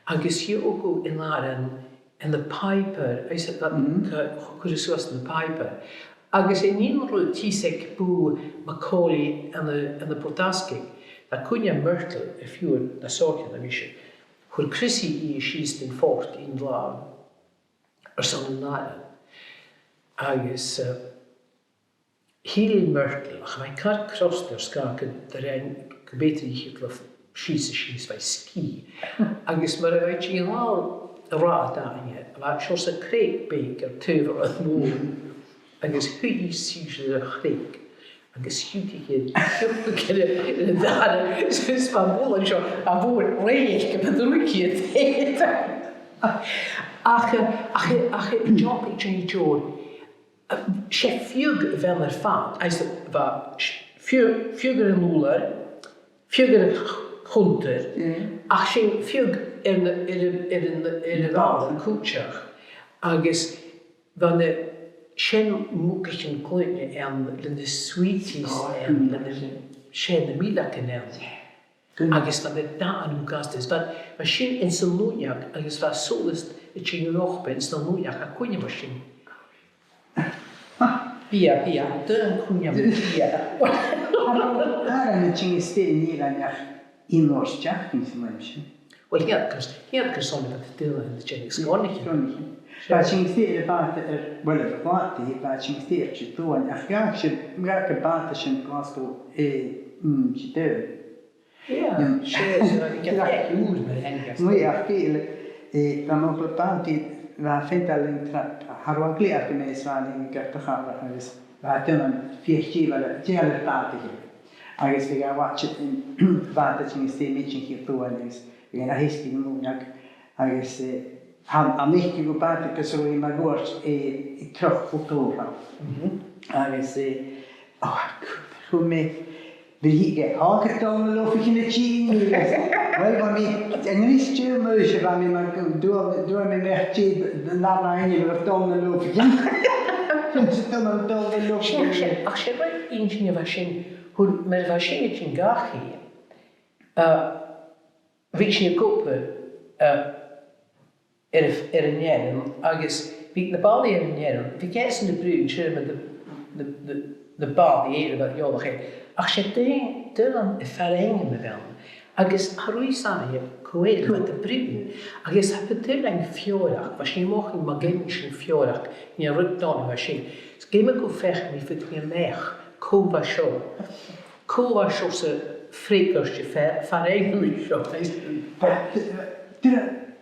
agus gheibheadh tu an t-aran ann am Piper, agus a, a, a, a chuireadh suas ann am Piper. Agus an aon rud, shìos aig bùth Macaulay ann an, ann am Port Asgaig, tha cuimhne agam Myrtle, a' phiuthar na sochair a bha mise, chuir Chrissie i sìos dhan phort aon latha airson an arain. Agus, eh, thill Myrtle, ach bha i car crosta air sgàth gun do rinn, gum b' fheudar dhi a chur sìos is sìos, bha i sgìth. Agus mar a bha i a' tighinn a-nall an rathad fhaighinn, bha seòrsa creag beag air taobh an rathaid mhòir, agus shuidh i sìos air a' chreag, agus thionndaidh i, thionndaidh i air an, air an dàrna, is, is bha am bualadh seo, a' bhuain rèidh, gu bheil ruigidh a' tèid. Ach, eh, ach, eh, ach, eh, an job aig Jenny Jo, eh, 's e fiodh a bh' ann air fad, agus bha s-, fiodh, fiodh air an ùrlar, fiodh air a' ch-, chunntair, ach 's e fiodh air na, air a', air a', air a' bhalla cuideachd. Agus bha na, sin mucan gloine ann le na sweeties ann, le na, 's e na milleagan ann. Agus bha na dà an-còmhnaidh. Bha, bha sin anns an uinneag agus bha solas a' tighinn a-null anns an uinneag, tha cuimhne agam air sin. Bidh, bidh, dè an cuimhne a bh' ann? Air an tighinn a-steach an eilein ach aon uair a-steach, nì sin leam sin. Well, chan eil cus, chan eil cus ann a bhith a' dol a dh'fhaighinn sgonaichean. Sgonaichean. Bha sinn a-staigh air a' bhàta air, well, air a' bhàta, bha sinn a-staigh air Didòmhnaich, ach dh'fhàg sinn, dh'fhàg am bàta sin Glaschu, eh, mm, Didòmhnaich. Yeah, 's e, 's e, ag an taigh ùr mar a thàinig e. Mu dheireadh, eh, bha mo chlann-bàta, bha feadhainn a' dol an trip, cha robh e glè fhada gu mì-, 's bha e a' tighinn gu Didòmhnaich agus bha e a' dèanamh fiach dè bha le, dè bha le bàta aige. Agus bha e a' watching, bàta a' tighinn a-steach, a' miotail Didòmhnaich agus bha e na h-èasgaidh an uinneig agus, eh, tha, tha mi a' faicinn gu bàta gus an robh e mar ghoirt, eh, troch fo ghlòr. Agus, eh, o, chuir mi, bha e, o, gu dol na lofaidhean a' tighinn. Well, bha mi, an-dràsta, bha mi mar gu dol, dol mi mach dè na, na, na, gu dol na lofaidhean. Gu dol na, dol na lofaidhean. Sin, sin, ach 's e rud inntinneach a bha sin, chun, mar a bha sin a' tighinn dhachaigh, eh, bhiodh sinn ag obair, eh, air, air an fheirm, agus bhiodh na balaich air an fheirm, bhiodh iadsan a' bruidhinn, siud na, na, na, na balaich eile a bha eòlach air. Ach 's e daoine, daoine a b' fheàrr ainm a bh' ann, agus cha robh fhios againn cò eile a bha iad a' bruidhinn, agus tha e gu math feòrach, bha sinn a' mothachadh ma dh'fheumadh sinn feòrachd, no rud dona mar sin. 'S ged a bha mi a' feuchainn ri faighinn a-mach cò bha seo. Cò bha seo 's a freagairt a' fea-, fear-ainm seo? Dè,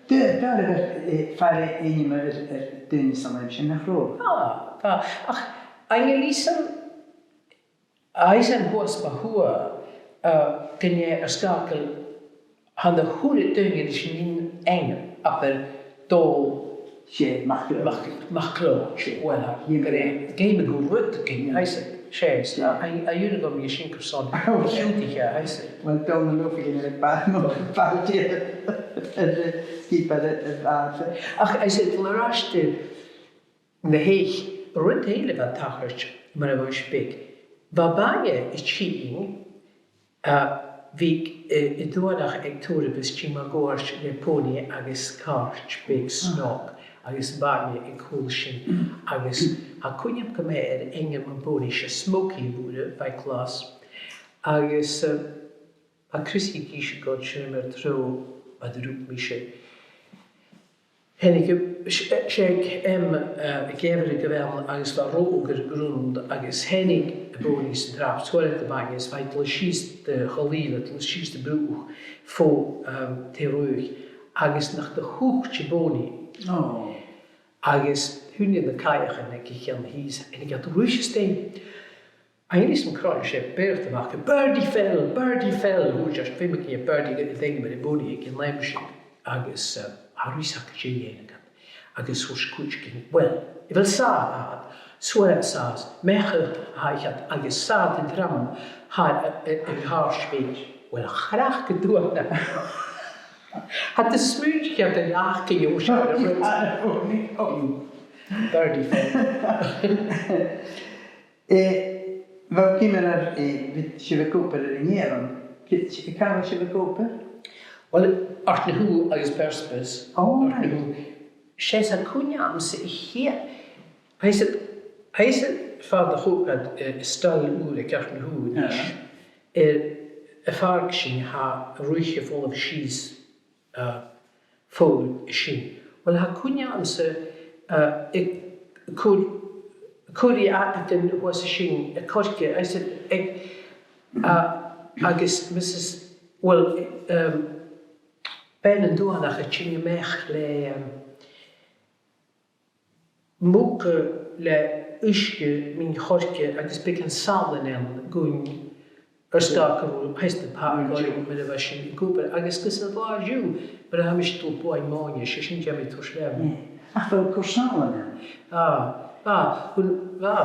dè, dè, dè, eh, fear-ainm air, air daoine san àm sin, nach robh? Ah, ah, ach, an e leis an, a-nis an uair sin, eh, gun e air sgàth gu bheil Tha na h-uile duine ris an aon ainm, abair Dòmhnall 'S e MacLeòid. Mac-, MacLeòid, 's e. Well, tha, Dh'fheumadh. Gu, gum biodh rud againn, tha fhios agad, 's e, 's e, a, a dh'aindeoin gu bheil mi a' sìneadh carson a chitheadh e, tha fhios agad. Well, Dòmhnall Ùr, bha e air a bhith, bha e air a bhith, eh, sgìth air a' bhàta. Ach, tha fhios agad, air ais gu na h-eich, rud eile a bha a' tachairt mar a bha sibh beag. Bha bainne a' tighinn, a bhiodh, eh, a' dùnadh aig tòrr a bhios a' tighinn mun cuairt le pònaidh agus cairt beag snog agus bainne aig a h-uile sìon. Agus tha cuimhne agam gu math air ainm am pònaidh, 's e Smoky a bh' oirre, bha e glas. Agus, eh, bha Chrissy ag innse dhomh, siud mar treo, bha e a' rùcaineachadh mise. Thàinig, 's e, 's e aig, em, eh, aig Eamhraidh a bh' ann agus bha ròg air a' ghrunnd agus thàinig am pònaidh san trap, 's chuir e na bainne 's bha e a' dol sìos dhan choill, a' dol sìos dhan bhruthach fo, em, taobh an taigh agus nach do thuit am pònaidh. Oh. Agus chunnaic na cailleachan aig a' cheann shìos, thàinig iad a-steach. Agus an cron, 's e beirt a bh' aca, "Birdie fell, birdie fell." Thuirt iad, "Feumaidh gu bheil birdie aig an duine mar a bhuannaich aig an àm sin." Agus, eh, cha robh fhios aca dè dhèanadh iad. Agus thuirt cuideigin, "Well, a bheil sàth agad?" Thuirt iad, "Meacha a th' aca," agus thuirt an tram, "Tha, eh, eh, an càirdeas." "Well, a chreach gu dùnadh." Tha iad a' smaoineachadh gu bheil aca an uair sin. Birdie fell. Eh, bha cuimhne agam, eh, bha sibh ag obair air an fheirm. Càit, càit an robh sibh ag obair? Well, Àird na h-Ubh agus Persabus. Oh, right. Àird na h-Ubh. 'S e, 's e cuimhne agamsa a' chiad, tha fhios agad, tha fhios agad far an do thog iad, eh, an stail ùr aig Àird na h-Ubh a-nis. Yeah. Eh, am fàrc sin, tha an rùchd a' falbh sìos eh, fodha sin. Well, tha cuimhne agamsa, eh, a' cur, a' cur ri abadan shuas an sin, a' coirce, agus, eh, agus Missus, well, em, bean an duanaich a' tighinn a-mach le, em, muga le uisge mun choirce agus beagan salann ann gun Air sgàth gun robh, theas na pàirc, mar a bha sinn ag obair, agus gus an latha an-diugh, mar a tha mise a' dol a bhuain mòine, 's e sin a tha mi a' toirt leam. Ach bha cùrsa ann. Ah, bha, bha.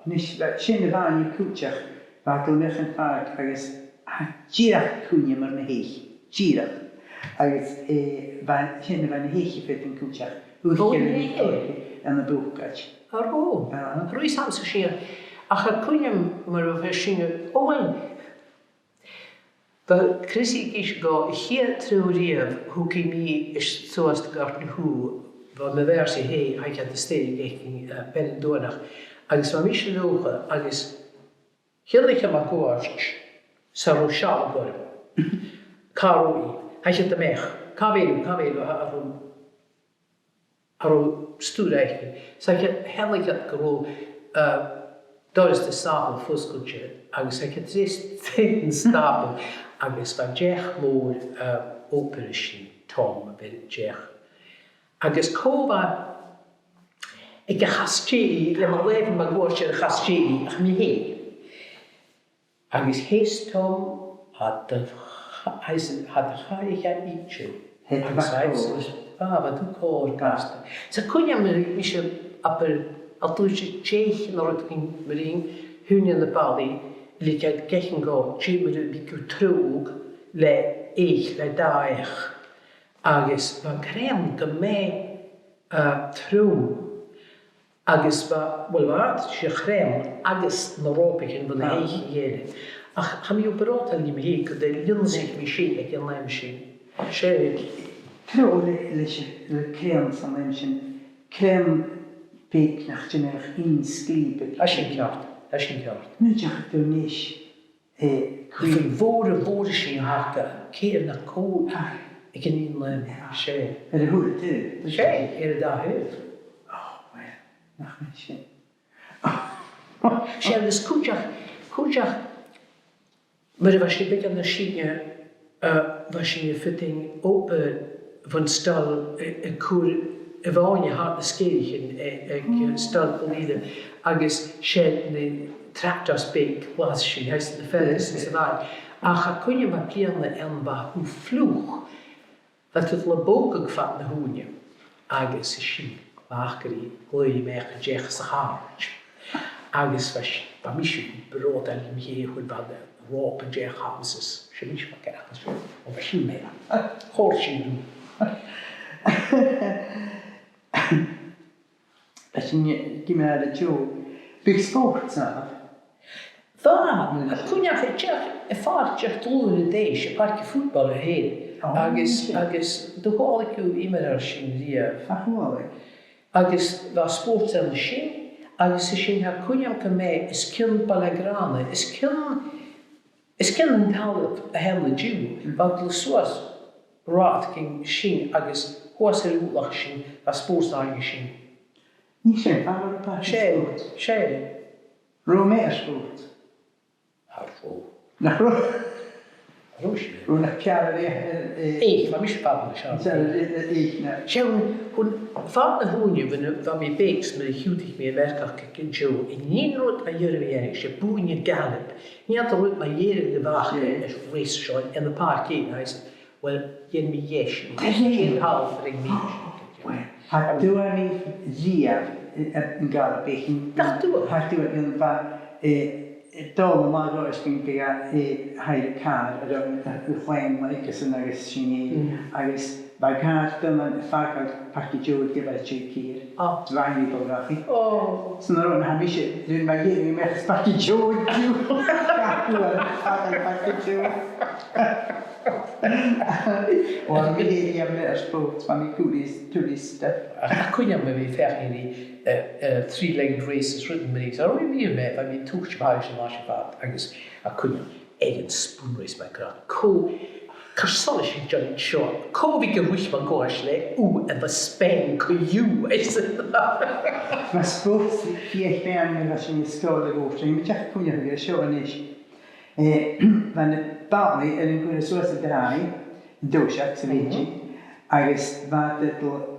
Nis, bha, sin a bha ann cuideachd, bha thu a' dol a-mach dhan phàirc agus tha dìreach cuimhne agam air na h-eich, dìreach. Agus, eh, bha, sin a bha na h-eich a' faighinn cuideachd. Uill, uill, an a' bhucaid. An robh? Aha. An robh fhios agam-sa sin. Ach tha cuimhne agam mar a bha sinn, o, uill, bha Chrissy ag innse dhomh a' chiad turas a-riamh a thug i mi suas do Ghort na h-Ubh, bha mo mhàthair-sa, tha i, tha i a' stèidheachadh aig, eh, Beinn an Domhainneach, agus bha mise leotha, agus chunnaic i mo chuairt 's cha robh sealladh orm. Càit an robh i? Tha i a' dol a-mach. Càit a bheil thu? Càit a bheil thu? Cha robh, cha robh stùr aice. 'S chaidh a cheannach gu robh, eh, doras de sàbhaladh fosgailte agus chaidh a dh'fhreastal tron stàball agus bha an t-each mhòr, eh, obair a' sin, Tom, a bh' air an t-each. Agus cò bha aig a' chas-dèidh, le mo làmh, mo ghuaird air a' chas-dèidh, ach mi fhìn. Agus sheas Tom, tha do ch-, tha do chàich idir. Agus tha, ah, bha thu còir gasta. 'S tha cuimhne agam, bha mise, abair, a' dol a dh'eich no rudeigin mar sin, thàinig na balaich, le gach, gach an gò, dè mar a bhiodh tu a' treabhadh le eich, le dà each. Agus bha an crann gu math, eh, trom. Agus bha, uill, bha iad, 's e a' chrann agus na ròpaichean bho na h-eich eile. Ach tha mi a' bruidhinn leam fhìn gun do lìonsaich mi sin aig an àm sin. 'S e. Trobhad le, leis, le crann san àm sin, crann beag nach dèanadh ach aon sgrìob. Tha sin ceart, tha sin ceart. Nì deach tu a-nis. Eh, bha i mhòr, mhòr sin aca, ceithir no còig aig an aon àm, 's e. Air a h-uile taobh. 'S e, air an dà thaobh. Oh, well, nach math sin. 'S e, agus cuideachd, cuideachd, mar a bha sinn beagan nas sine, eh, bha sinn a' faighinn obair bhon stòr, eh, a' cur a' mhòine thar na sgèithichean, eh, aig, eh, stòr Ghall Ìle, agus 's e na tractors beag glas sin, theas na Fergusons a bh' ann. Ach tha cuimhne agam bliadhna ann bha thu fliuch, bha thu a' dol am bògadh fad na h-ùine, agus 's e sin, bha aca ri ghlaodh a-mach an t-each sa chairt. Agus bha s-, bha mise a' bruidhinn leam fhìn, bha an ròp an t-each agamsa, 's e mise a bha ceart, o, bha sin math. Chòrd sin rium. Bha sin, eh, gum biodh e deagh, bhiodh spòrs ann. Bha, tha cuimhne agam, bha deagh, a' phàirc deagh dlùth an-dè, 's e pàirc a' football a th' ann. Agus, agus an do chuala thu iomradh air sin riamh? Cha chuala. Agus bha spòrs ann an sin, agus 's e sin, tha cuimhne agam gu math, os cionn Baile Ghrànna, os cionn, os cionn an talamh a th' ann an-diugh, bha thu a' dol suas rathad gun sin agus shuas air an uallach sin, bha spòrs againn an sin. Nì sin, bha, bha, bha spòrs. 'S e, 's e. Robh math air spòrs? Cha robh. Nach robh? Cha robh sin. Robh nach ceàrr air, eh, eh, eich, bha mise fada nas fheàrr. Seadh, eh, eh, eich, na. Seadh, chun, chun fad na h-ùine, bha, bha mi beag, 's mar a thionndaidh mi Ameireagach aig an t-seo, an aon rud mu dheireadh a dhèanadh, 's e buain a' gallop. Nì iad an rud mu dheireadh a bh' aca, seadh, air race seo, ann am pàirc fhèin, agus, well, dh'fhan mi dheis, dheis an talamh a rinn mi. Well, cha d' fhuair mi riamh, eh, eh, an gallop fhèin. Nach d' fhuair? Cha d' fhuair, bha, eh, eh, dol a-mach ro is gun bhiodh, eh, hire car a' dol, eh, a' chlann, like, agus sin, agus sin e. Mm. Agus bha càr dona a' fàgail Pàirc an t-Siùil gu bhith a' tighinn. Ah. Bha mi dol dhachaigh. Oh. San uair sin, tha mise, rinn mi dhìreach a-mach às Pàirc an t-Siùil. Fàgail Pàirc an t-Siùil. Well, mi dhìreach a-mach air spòrs, bha mi tourist, tourist. Ach, tha cuimhne agam a bhith a' feuchainn ri, eh, eh, three-legged races, rudan mar sin. Ach an uair a bha mi, bha mi a' tuiteam a-mach às a' phàirc, agus tha cuimhne agam aig an spoon race, my God. Cò, carson a tha sibh a' dèanamh seo? Cò bhiodh a' ruith mun cuairt le ugh a bha spang co-dhiù? Bha spòrs, bha e fhèin, nuair a bha sinn an sgoil a' dol, 's tha mi a' dol a chluinntinn seo a-nis. Eh, bha na balaich air an cur suas an tràigh, an toiseach sa mhadainn, agus bha iad a' dol,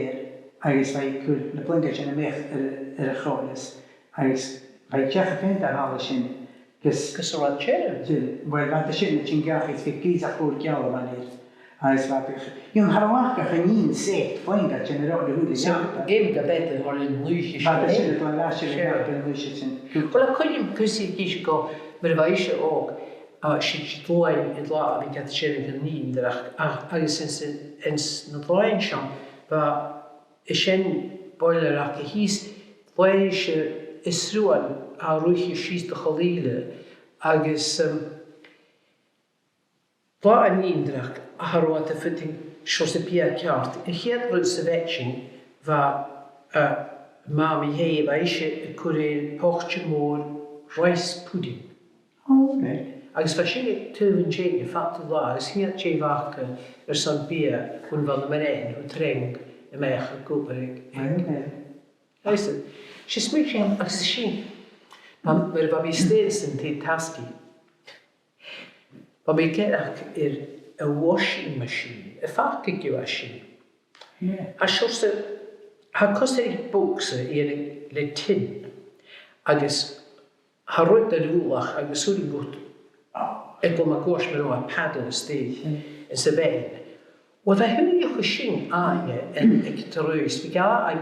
air, agus bha i a' cur na pluingean sin a-mach air, air a' chòrr, agus bha i a' tighinn fhèin dhan talla sin, gus, gus an robh iad a' tighinn. Uill, bha iad a' tighinn a' tighinn dhachaigh, is gu gìos a' chùil geal a bh' ann air. Agus bha iad, you know, cha robh ach an aon set pluingean sin a' ruith na h-uile. So, neach. Aon gu better, or an luach sin. Bha iad sin a' dol leis an, sure, an luach sin. Uill, a' cuimhneam cuiseachd gu, mar a bha ise òg, a, 's e dlùth, an dlùth a bha iad a' sireadh gu nighean, ach, agus anns, anns na dlùthan sin, bha, is e sin boiler aca shìos, bha ise is sruan a' ruith sìos do Chaol Ìle, agus, um, bha an nighean, a, cha robh iad a' faighinn seòrsa biadh ceart. A' chiad rud sa bheat sin, bha, uh, Mamaidh, bha ise a' cur air poit mhòr rice pudding. Ò, right. Agus bha sin aig taobh an teine fad an latha, agus chan eil dè bh' aca airson biadh gun bha na mnathan cho trang a-mach ag obair aig, aig. Right, okay. Agus, 's e smaoinich sin, agus sin, mar a bha mi a' stèidheachadh san taigh-tasgaidh, bha mi ag amharc air a' washing machine, am faca sibh sin? Yeah. Tha seòrsa, tha cosairean bogsa a dhèanamh le tin, agus tha rud air a bhualadh agus 's urrainn dhut, aig a' ghum a' ghoirt mar a tha paddle a-staigh anns a' bheinn. Uill, bha e a' dèanamh sin, a-nis, aig an taigh-tasgaidh, bha e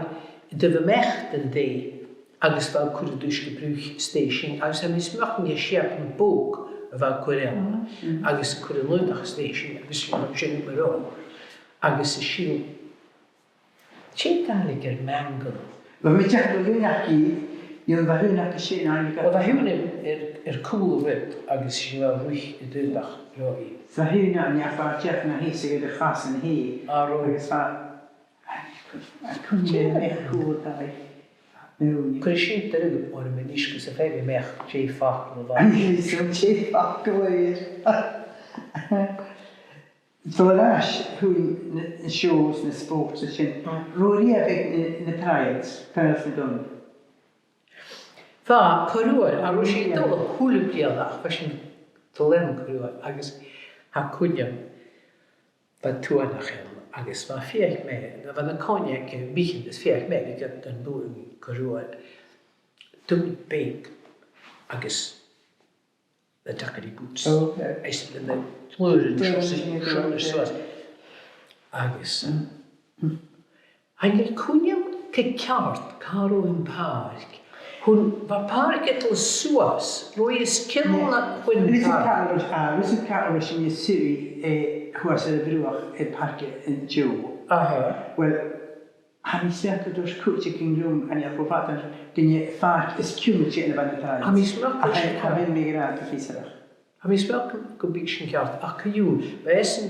a' dol a-mach dhan taigh agus bha e a' cur an t-uisge bruich a-staigh sin, agus tha mi a' smaoineachadh gur e siabann bog a bha e a' cur ann, agus a' cur an aodach a-staigh sin, agus sin mar sin mar a. Agus a sin, sin Gàidhlig air mangle. Bha mi a' dèanamh gu leòr aca, dìreach bha aon aca sin, an... Uill, bha aon air, air, air cùl an rud agus sin a' ruith an t-aodach roimhe. Bha aon aca, an e, bha e a' dèanamh na h-aosa air a chasan e. Ah, robh. Agus bha, a, a, cuimhne air a' chùl, dà. Cuiridh sinn deireadh orm a-nis gus am faigh mi a-mach dè am facal a bh' ann. An e sin dè am facal a bh' ann? Dol air ais chun na, na shows, na sports a sin. Mm. An robh riamh na, na trials, trials na gun? Bha, corra uair, a, robh sinn a' dol a h-uile bliadhna, ach bha sinn a' dol ann corra uair, agus tha cuimhne agam, bha tuathanach ann, agus bha fiach mé, bha na coin aig, eh, Mìcheal, is fiach mé, aig an, an dùthaich corra uair. Duine beag, agus na daggery boots. Oh, okay. Is na pleuran seo, seo, seo, seo. Agus, um, chan eil cuimhne agam gu ceart càit an robh am pàirc. Chun, bha pàirc a' dol suas, robh e os cionn na, chun... Is e pàirc. Càit an robh, a, is e càit an robh sinn a' suidhe, eh, shuas air a' bhruach, eh, Pàirc an Joe. Aha. Uill, tha mi a' smaoineachadh gun tuirt cuideigin rium, an e, cho fada, gun e am pàirc as cumanta a bh' ann an taigh. Tha mi a' smaoineachadh gun... Ach tha mi ag ràdh gu fiosrach. Tha mi a' smaoineachadh gum, gum biodh sin ceart, ach co-dhiù, bha esan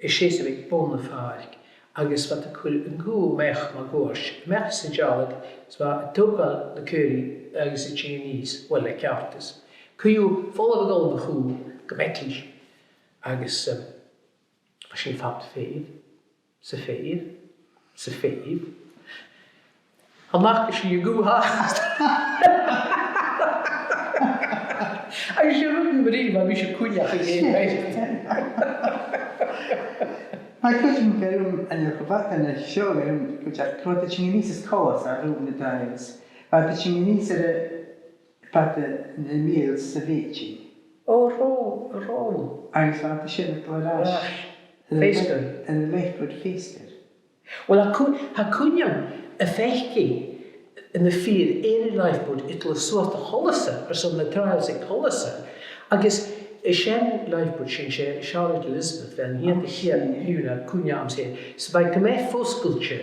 a' seasamh aig bun a' phàirc, agus bha iad a' cur an cù a-mach mun cuairt, a-mach às an dealg, is bha iad a' togail na caoraich agus a' tighinn a-nìos, uill, le ceartas. Co-dhiù, falbh a' dol mun chù, gu meatlaich, agus, um, bha sin fada fhèin. 'S a' feitheamh, 's a' feitheamh. An fhaca sibh an cù fhathast? Agus 's e rud a bha mi, bha mise a' cuimhneachadh air. Tha cuimhne agam, an e, cho fada na seo, gu bheil cuideachd, cò tha a' tighinn a-nìos as coltaiche, a rùm na dàimh. Tha a' tighinn a-nìos air a' Bha na, na mìltean sa bhìdeadh. Ò, robh, robh. Agus bha iad sin a' dol air ais. Ach, air an, feasgar. Air an lifeboat feasgar. Uill, tha cu-, tha cuimhne agam a' faicinn na fir air an lifeboat a' dol suas a Cholbhasa, airson na trials aig Colbhasa. Agus 's e an lifeboat sin, 's e Charlotte Elizabeth, bha an t-aon, a' chiad aon a tha cuimhne agam-sa. So bha i gu math fosgailte,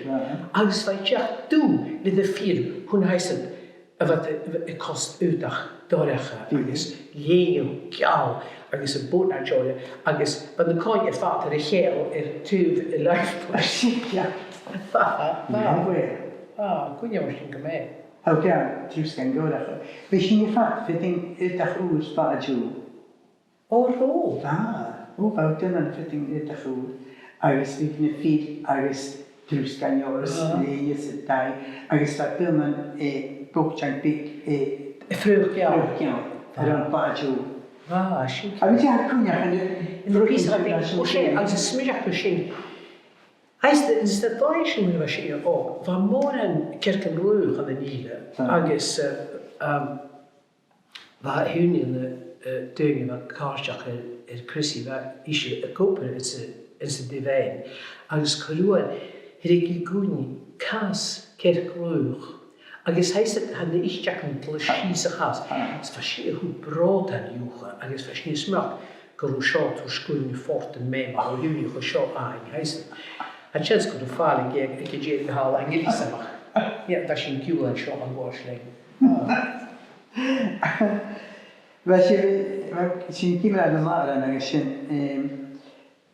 agus bha i dìreach dubh le na fir chun thaisg a bha a' cosg aodach dorcha agus lèine geal agus am bonnet air, agus bha na coin air fad air a cheangal air taobh an lifeboat. Bha, bha. Bha, cuimhne agam air sin gu math. Tha, ceart, truiosgan dorcha. Bha sinn air fad a' faighinn aodach ùr fad an t-siubhail. Ò, robh? Bha. Ò, bha, dèanamh fitting aodach ùr, agus bhiodh na fir agus truiosgan eòlais, lèine 's a dhà, agus bha daonnan, eh, boitean beag, eh, fraoch gheal. Fraoch gheal. Air an bàta. Bha, sin. A bheil thu a' cuimhneachadh an, an pìos a bha, o, 's e, agus is smaoinich mi sin. Agus is na dòigh sin a bha sin, o, bha mòran cearcan-raoich ann an Ìle, agus, eh, um, bha aon de na, eh, daoine a bha càirdeach air, air Chrissy, bha ise ag obair anns a', anns an taigh-bheinn, agus corra uair, thug i dhuinn cas cearc-raoich, agus tha fhios agad, tha na h-iteagan a' dol sìos a' chas, is bha sin a' cur brògan dhutsa, agus bha sinn a' smaoineachadh gun robh seo a' toirt sgaoileadh fort an mem, a bha aon dhiubh seo fhaighinn, tha fhios agad. Tha seans gun robh fàileadh aige, aige dìreach a' dol a-mach. Yeah, bha sinn a' giùlan seo an bhàs leinn. Bha sin, bha sin ciamar a bha an làraich agus sin, em,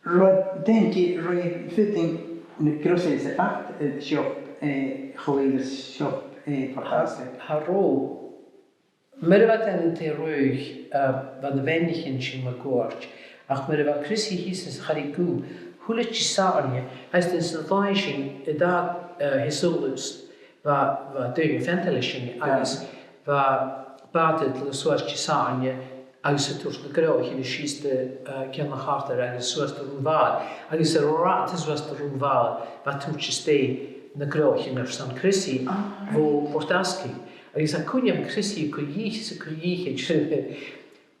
robh daoine, robh fitting na groceries a' fàs, eh, seo, eh, cho luath 's a thòisich, eh, Port Asgaig. Tha, tha ro. Mar a bha iad an taobh roimhe, eh, bha na bheannaichean sin mun cuairt, ach mar a bha Chrissy shìos anns a' Charraig Dhubh, a h-uile Disathairne, agus anns na làithean sin, an dà, eh, Disathairne, bha, bha daoine a' fantail leis sin, agus bha bàta a' dol suas Disathairne, agus a' toirt na gnothaichean sìos do, eh, Ceann a' Chartair agus suas do Rubha Mhàil. Agus air an rathad suas do Rubha Mhàil, bha iad a' toirt a-steach na gnothaichean airson Chrissy bho Phort Asgaig. Agus tha cuimhne agam Chrissy a' cur dhìth, a' cur dhìth, a' dol,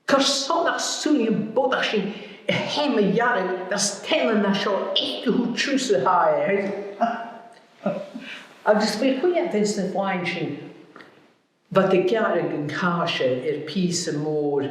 "Carson nach saoil am bodach sin a thaobh mo ghearradh, 's tha e nas teine na seo, ach gu h-uile turas a tha e." Agus bha cuimhne agam anns na làithean sin, bha iad a' gearradh an càise air pìos mòr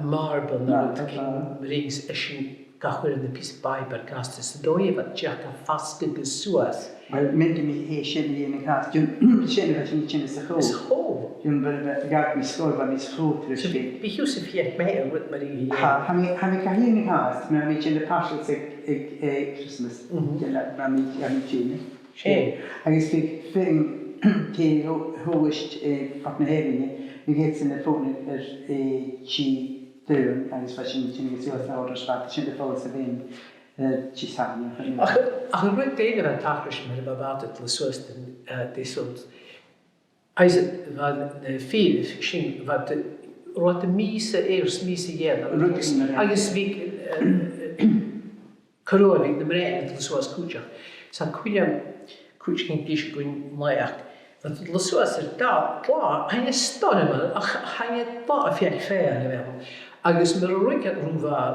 marble no rud mar sin, gach uair a bha pìos Baibhir gasta san dòigh, bha iad a' dèanamh fasgadh suas. Well, meinti mi, eh, sin a dhèanamh an càise, sin a bha sinn a' dèanamh sa cho. Sa cho. Bha, bha, ghabh mi sgoil, bha mi sa cho tro sin. Bha thusa a' feuchainn ri rud mar sin. Tha, tha mi, tha mi ga dhèanamh an càise, mar a bha mi a' dèanamh parcels aig, aig, eh, Christmas. Bha mi, bha mi a' dèanamh. Agus bha feadhainn, tè a thòisich, eh, Port na h-Abhainne, bha iadsan a' fònadh air, eh, Didòmhnaich, agus bha sinn a' tighinn suas an uair sin, bha sinn a' falbh sa bheinn, eh, Disathairne. Ach, ach an rud eile a bha a' tachairt mar a bha bàta a' dol suas an, eh, Disathairne. Agus bha na fir sin, bha iad, robh iad a' mìos air, mìos a dhèanamh. Agus bha, eh, corra uair bha na mnathan a' dol suas cuideachd. 'S tha cuimhne agam cuideigin a' dol suas gun naidheachd. Bha iad a' dol suas air dà, dà, chan e stoirm, ach chan e dà a' feuchainn feur a bh' ann. Agus mar a ruig iad Rubha Mhàil,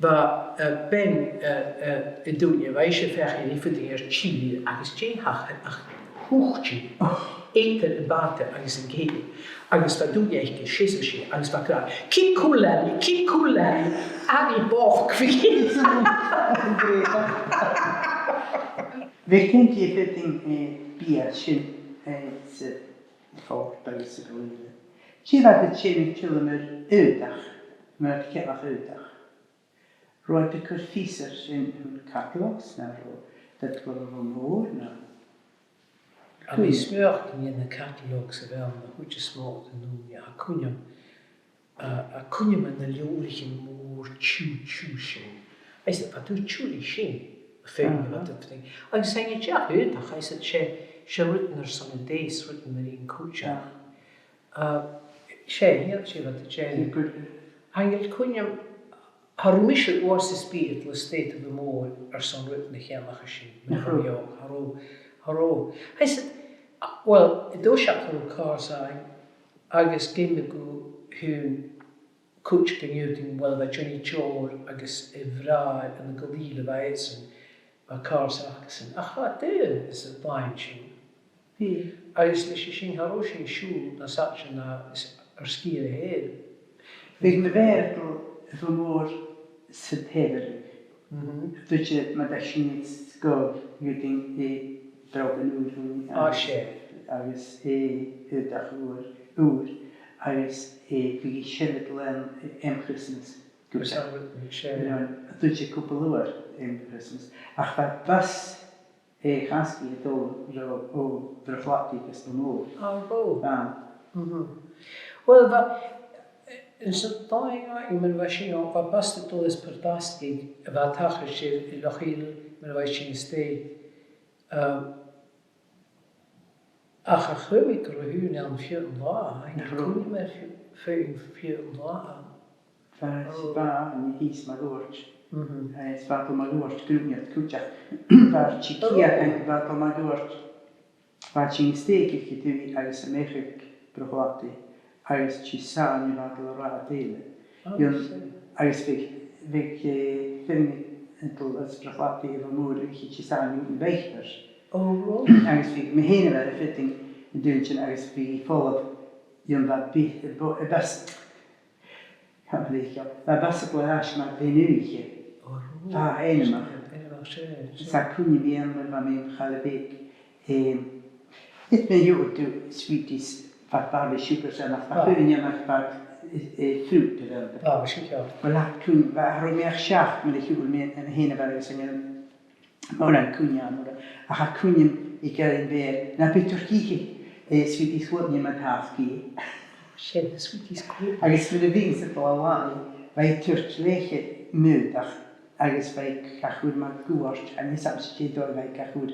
bha, eh, bean, eh, eh, an duine, bha ise a' feuchainn ri faighinn air tìr, agus dè thachair ach thuit i eadar am bàta agus an cèilidh. Agus bha duine aice a' seasamh, agus bha i ag ràdh, "Cig cùl leam, cig cùl leam, a bheil bochd fichead?" Bha cuimhne agam air feadhainn, eh, biadh sin, eh, sa phort agus sa ghlèidheadh. 'S e bha iad a' tighinn a-nall mar aodach, mar ceann aodach. Robh iad a' cur fios air sin anns na catalogues, no robh iad a' dol a Bhogha Mòr, no? Tha mi a' smaoineachadh gun e na catalogues a bh' ann a' chuid as motha den ùine, tha cuimhne agam, a, tha cuimhne agam na leabhraichean mòr tiugh, tiugh sin. Agus bha iad tiugh ri sin, a' faighinn, bha iad a' faighinn. Agus chan e deagh aodach, agus 's e, 's e rudan airson an taigh, rudan mar sin cuideachd. A, 's e, 's e, bha iad a' dèanamh. Chan eil cuimhne agam, cha robh mise uabhasach spìosraidh a-staigh a Bhogha Mòr airson rud na ceannaich sin, nach robh? Cha robh, cha robh. Is, well, an toiseach cha robh càr againn, agus dh'fheumadh tu fhèin cuideigin a dh'iarrainn, well, bha Johnny Deòir agus a bhràthair ann an Gallaìle, bha iadsan, bha càr acasan. Ach bha daoine anns a' bhaile sin. Bha. Agus leis a sin, cha robh sinn a' siubhal na Sàbaid no air sgìre a-rithist. Bha mo mhàthair a' dol a Bhogha Mòr san t-samhradh. Mhm. Dh'fhaodte, ma bha sinn san sgoil, dh'fhaodadh i a' dol dhan ùir. Ah, 's e. Agus, eh, aodach ùr, ùr, agus, eh, bha i sin a' dol ann, eh, am Christmas. Gu bheil. Agus an rud, 's e. Dh'fhaodadh i cupla uair am Christmas. Ach bha bus, eh, Chasgaidh a' dol ro, o Bhruach Ladaidh gus Bogha Mòr. Ah, robh. Bha. Mhm. Well, bha, eh, anns an dòigh, mar a bha sin, bha bus a' dol às Port Asgaig, a bha a' tachairt air Loch Ìle, mar a bha sinn a-staigh. Ehm, ach cha chreid mi gun robh aon ann fad an latha, chan eil cuimhne agam air fad, fad, fad an latha. Bha, bha, an taigh-sa mun cuairt. Mhm. Eh, is bha iad mun cuairt, grunn dhiubh cuideachd. Bha iad a' tighinn, bha iad mun cuairt. Bha iad a' tighinn a-staigh aig a' Chidhe agus a-mach aig Bruach Ladaidh. Agus Disathairne bha iad a' dol an rathad eile. Agus bha, bha, eh, feadhainn a' dol às Bruach Ladaidh a Bhogha Mòr, bha iad a' tighinn Disathairne bho Bhaghmar. Oh, right. Agus bha mi fhìn a' falbh air feadhainn an t-siubhail sin agus bha i a' falbh, bha, bha, bha, bha bus a' dol air ais mar Beinn Uidhe. Oh, right. Bha e ainmeil. Ainmeil, 's e. Is tha cuimhne agam mar a bha mi ann an Caladh Beag. Ehm, is mi a' dol a dh'iarraidh sweeties, bha barley sugar ann, ach bha cuimhne agam, bha, eh, eh, fruit ann. Ah, bha sin ceart. Well, tha cuimhne, bha, cha robh mi ach seachd nuair a shiubhail mi, eh, fhìn a-mach às an, Mòran cuimhne agam air, ach tha cuimhne agam aig a' bhean, na bu toil leatha, eh, sweeties, what name a tha sgìth. Sin, sweeties, cool. Agus nuair a bhithinn-sa a' dol a làimh, bha i a' toirt leatha m' aodach, agus bha i ga chur mar ghuaird, chan eil fhios agam dè an dòigh a bha i ga chur,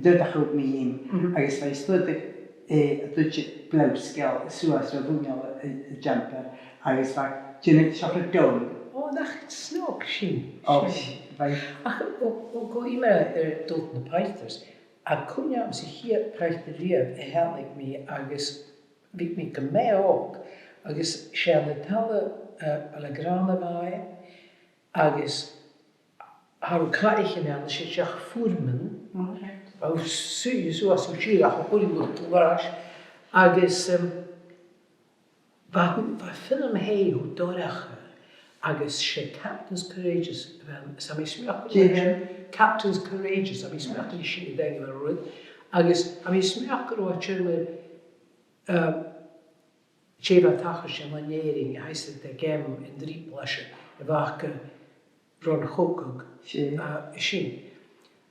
dòigh a chur mu dheidhinn, agus bha i a' slaodadh, eh, a' dòigh blàths geal suas ro mhuineal a, a, a' jumper, agus bha i a' dèanamh seòrsa dol. Ò, nach snog sin. Ò, bha i. Ach, o, o, gu ìmeil air dòigh na Pythers, tha cuimhne agam sa chiad Pyther riamh a thàinig mi agus bha mi gu math òg, agus 's e ann an talla, eh, Baile Ghrànna a bha e, agus cha robh cathraichean ann, 's e dìreach fuaimean. Bha thu suidhe suas, thu dìreach a' fuaimean gu làr, agus, em, bha, bha fear a' fuaimean dorcha, agus 's e Captains Courageous a bh' ann, 's tha mi a' smaoineachadh gu bheil Captains Courageous, tha mi a' smaoineachadh gu bheil sin an t-ainm a bh' air, agus tha mi a' smaoineachadh gu robh e a' dearbhadh, eh, dè bha a' tachairt ann an Èirinn, tha fhios agad, aig àm an Trioblaid, a bha aca ron chogadh, eh, sin.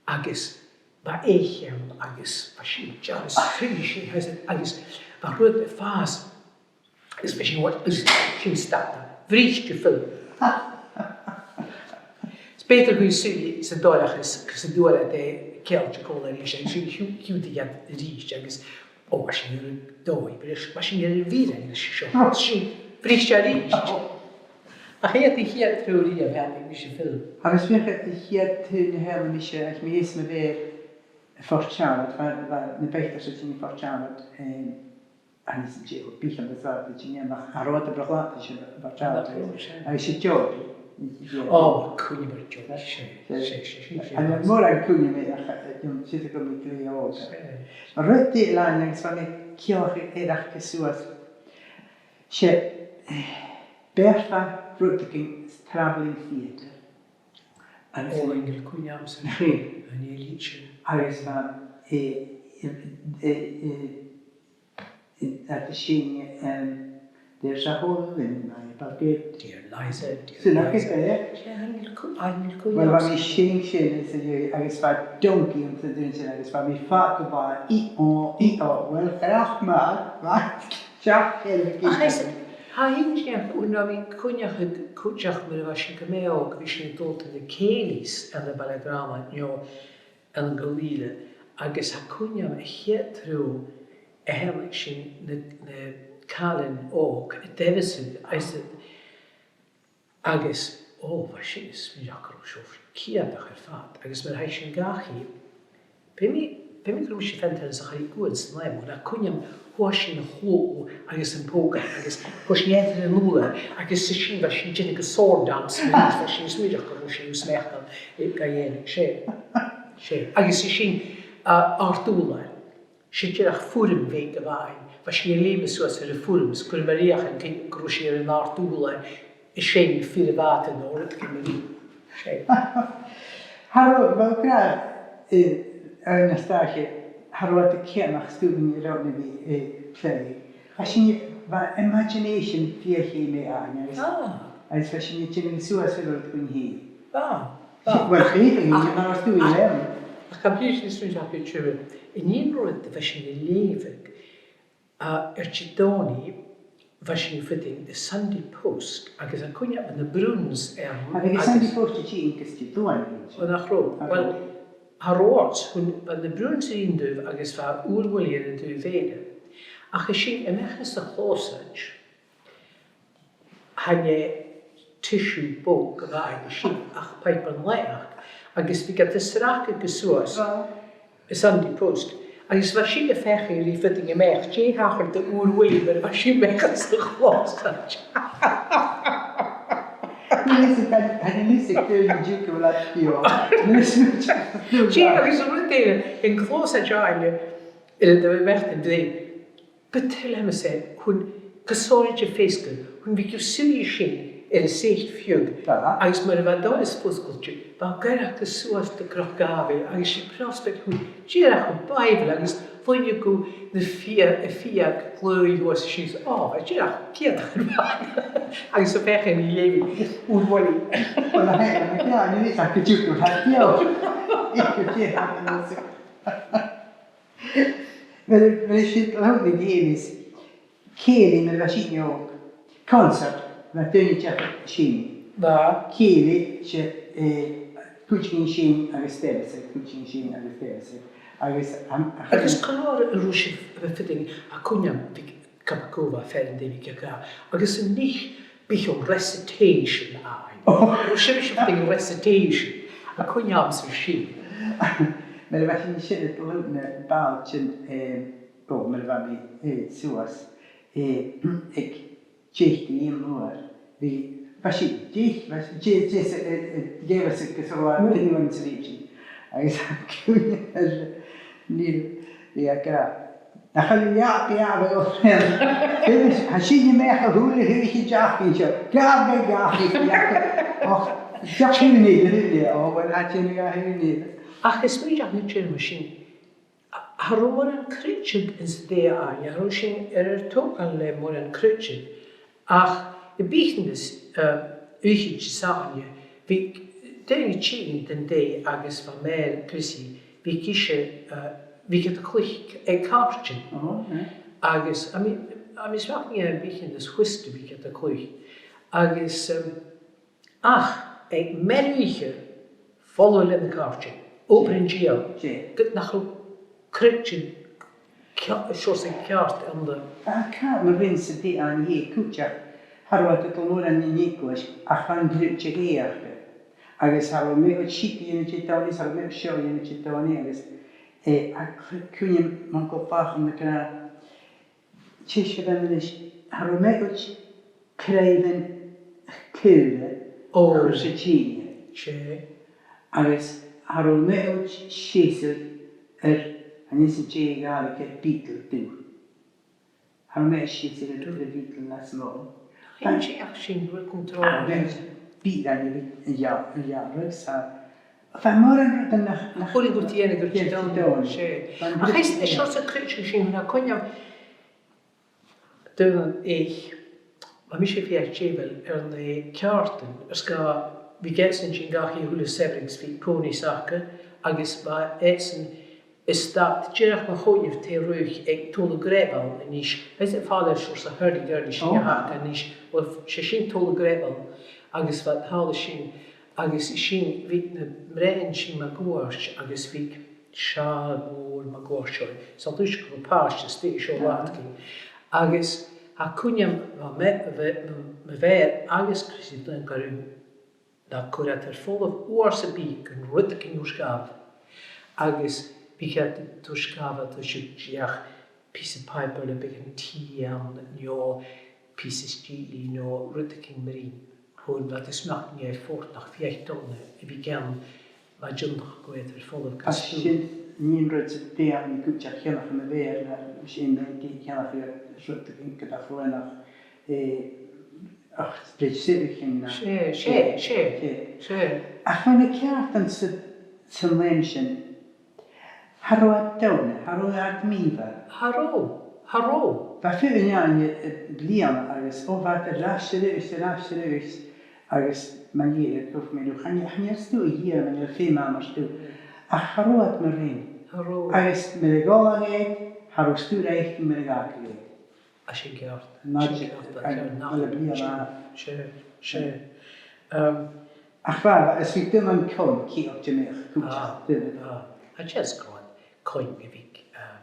Agus bha each ann agus bha sin, agus chuir sin, tha fhios agad, agus bha rud a' fàs, agus bha sin, agus sin stad e. Bhriste e fhèin. 'S b' fheudar dhuinn suidhe san dorcha is, agus an uair a bha e ceangailte còmhla ris, agus sin, thiù-, thiùbhradh iad a-rithist, agus, ò, bha sin air an dòigh, bha sin air a bhith, agus seo, sin, bhriste e a-rithist. Ach 's e a' chiad, a' chiad turas a thàinig mise fhìn. Agus bha a' chiad turas a thàinig mise, ach mi is mo mhàthair à Port Charlotte, bha, bha na Pythers a' tighinn à Port Charlotte, em, agus 's e, bha beagan de bhàta a' tighinn, ach cha robh iad a' bruidhinn Port Charlotte, agus 's e Geordie. Ò, cuimhne agam air Geordie, 's e, 's e, 's e, 's e. Agus mòran cuimhne agam air, ach, eh, dè an t-ainm a bh' air. An rud a lean, agus bha mi a' ciallachadh air ach gu suas. 'S e, eh, Bertha Rudigan Travelling Theatre. Agus, ò, chan eil cuimhne agamsa. Chan eil idir. Agus bha, eh, eh, eh, eh, eh, agus sin, em, There's a hole in my bucket. Dear Liza, dear Liza. Sin agad e? 'S e, chan eil cu-, chan eil cuimhne agamsa. Well, bha mi a' seinn sin, is e, agus bha donkey anns an dùthaich sin, agus bha mi a' fàgail, bha, ì, ò, ì, ò, well, chreach mar, bha. Seach ceithir. Ach is, tha sin, tha mi cuimhneachadh cuideachd mar a bha sinn gu math òg, bha sinn a' dol dha na cèilidhs ann am Baile Ghrànna, no ann an Gaoilinn, agus tha cuimhne agam a' chiad turas a thàinig sinn na, na caileagan òga a' dannsa, is a, Agus, ò, bha sin, is mi a' smaoineachadh gu robh seo ceadach air fad, agus mar a chaidh sinn dhachaigh, feumaidh, feumaidh gun robh mise fhèin a' dannsa a' chaidh gu an slem, ach cuimhne agam, fhuair sinn a' chlò agus am pòca, agus fhuair sinn eadar an ùrlar, agus 's e sin, bha sinn a' dèanamh gu sword dance, mar a bha sinn a' smaoineachadh gu robh sinn a' smaoineachadh, eh, ga dhèanamh, 's e, 's e. Agus 's e sin, uh, àrd-ùrlar. 'S e dìreach fuirm bheag a bh' ann. Bha sinn a' leum suas air a' fhuirm, 's cuireadh mi a-rithist an cinn gun robh sinn air an àrd-ùrlar a' seinn fìor mhath an uair sin. 'S e. Tha, bha, bha gra, eh, air na stàice, tha rud a' ceannach stuth an rud a bhith, eh, play. Bha sinn, bha imagination fìor mhath ann, agus, agus bha sinn a' tighinn suas air rud gun tì. Bha. Bha. Well, ach, chan eil, ach, ach, ach, ach, ach, ach, ach, ach, an aon rud a bha sinn a' leughadh, a, air Didòmhnaich, bha sinn a' faighinn an Sunday Post, agus tha cuimhne agam na broons ann. Bha an Sunday Post a' tighinn gus Didòmhnaich. Ò, nach robh? Nach robh. Well, tha rud, chun, bha na broons air aon taobh agus bha ùrlar air an taobh eile. Ach 's e sin, a-mach às a' chlòsaid, chan e tissue bog a bh' ann an sin, ach pàipear-naidheachd, agus bhiodh iad a' sracadh gu suas an Sunday Post, agus bha sinn a' feuchainn ri faighinn a-mach dè thachair do Ùr Willie nuair a bha sinn a-mach às a' chlòsaid. Well, is it that, and is it clear you do go like you are? Sin agus an rud eile, an clòsaid a bh' ann, air an do bha mi a-mach an-dè. Gu tuilleadh, mas e, chun, gu sònraichte feasgar, chun bhiodh tu suidhe sin air an seat fiodh, agus mar a bha an doras fosgailte, bha e a' coireachd suas do Chnoc Dhàibhidh, agus 's e prospect chun dìreach a' Bhàibhil, agus bhuineadh tu na fia-, a' fiadh glaodh shuas is sìos, ò, bha e dìreach ceudna. Agus a' feuchainn ri leugh Ùr Willie. Well, I, I, I, I, I, I, I, I, I, I, Mar, mar sin, le haghaidh na gèimeas, cèilidh, mar a bha sinn òg, concert, bha daoine a' dèanamh sin. Bha. Cèilidh, 's e, eh, cuideigin sin agus Devis, cuideigin sin agus Devis, agus am, a Agus chan eil, an robh sibh a' faighinn, tha cuimhn' agam, bha cupa còmhla fear an dèidh a' ghràidh, agus a-nis bidh recitation ann. Ò. An robh sibhse a' faighinn recitation, tha cuimhn' agam-sa sin. Mar a bha sinn sin a' dol a-null a bhàthaichean, eh, ò, mar a bha mi, eh, suas, eh, aig deich gu aon uair, bha, bha sinn, deich, bha sinn, deich, deich, eh, eh, dh'fheumas gus an robh mi an uair sin. Agus tha cuimhn' agam, Neil, bha e ag ràdh, nach eil leat beò a bheil fhios, tha sinne a-mach a h-uile h-oidhche an t-seachdain seo, gabh mo ghaoth, och, deoch ùine, ùine, ò, bhuel, tha sin a' ghaoth ùine. Ach is mi deach an sin mar sin, cha robh mòran creideamh anns an taigh againn, cha robh sinn air ar togail le mòran creideamh, ach am bitheann, eh, oidhche Disathairne, bhiodh daoine a' tighinn dhan taigh agus bha Màiri Prissy, bhiodh ise, eh, bhiodh iad a' cluich aig càirdean. Ò, eh. Agus, I mean, I mean, is math gun robh am bitheann whist a bhiodh iad a' cluich. Agus, em, Ach, aig meadhan-oidhche, falbh leis na càirdean, obair an diabhail, ged nach robh creideamh ce-, seòrsa ceart annta. Ach, mar a bha sinn a' dèanamh cuideachd, cha robh iad a' dol mòran dhan eaglais ach an creideamh aca. Agus cha robh mi ag iarraidh siud a dhèanamh Didòmhnaich, cha robh mi ag iarraidh seo a dhèanamh Didòmhnaich, agus, eh, ach cuimhn' agam m' uncail Fachain ag ràdh, Teis a bhean a-nis, cha robh mi ag iarraidh craobhan caola a chur sa tìr. Agus cha robh mi ag iarraidh seasamh air, an e sin a' Ghàidhlig, air beetle dubh. Cha robh mi ag iarraidh seasamh air, air beetle nas motha. Chan eil sinn rudan tro. Ah, bha, bha, bha, bha, bha, bha mòran rudan nach, nach, chuala gu dèanamh gu dèanamh dùn. Dùn. 'S e. Ach is, is seòrsa creideamh sin, tha cuimhn' agam, Dùn Èich, bha mise fhèin a' dèiligeadh air na ceàrdan, air sgàth, bhiodh iadsan a' tighinn dhachaigh a h-uile Sabhal agus bhiodh ponies aca, agus bha iadsan a' stad dìreach mu choinneamh taigh Ruaidh aig Toll a' Ghreubhail a-nis, agus a' falbh air seòrsa hurdy-gurdy sin a th' aca a-nis, uill, 's e sin Toll a' Ghreubhail, agus bha an talla sin, agus sin, bhiodh na mnathan sin mun cuairt, agus bhiodh seàl mòr mun cuairt orra. 'S ann a-nis gu bheil pàiste a-staigh seo leat againn. Agus tha cuimhn' agam, bha mo, bha, mo mhàthair agus Chrissy a' dol gu ruige, nach cuir iad air falbh uair sam bith gun rudeigin ùr sgàmh. Agus bhiodh iad a' toirt sgàmh, a' toirt sìos dìreach pìos pàipeir le beagan tì ann, no pìos stèidhlichidh, no rudeigin mar sin. Chun bha iad a' smaoineachadh gun robh e fortanach feuch dona a bhith gan, bha e dìreach gu bhith air falbh gus... Ach sin an aon rud a dh'fheumadh cuideachd a cheannach, mo mhàthair, na sin a dh'fheumadh a cheannach, rudeigin gun robh e fortanach, eh, ach spreadsheet sin na... 'S e, 's e, 's e, 's e. Ach bha na ceàrdan sa, san àm sin, cha robh iad dona, cha robh iad mì-mhodhail. Cha robh, cha robh. Bha feadhainn ann, eh, bliadhna agus, o, bha iad air ais air ais, air ais air ais, agus mar a dh'fhaodadh, thuirt mi riutha, chan, chan eil stuth a dhìth, chan eil feum agam air stuth. Ach cha robh iad mar sin. Cha robh. Agus mar a dh'fhalbh iad, cha robh stuth ri fhaicinn mar a dh'fhàg iad. Tha sin ceart. Sin ceart, tha sin ceart. Sin, sin. Ehm, ach bha, is bhiodh daoine ann còmhla, ciallach, a' tighinn a-mach, cuideachd, daoine. Ah, ah. Tha deas gu robh coin gu bhith, ehm,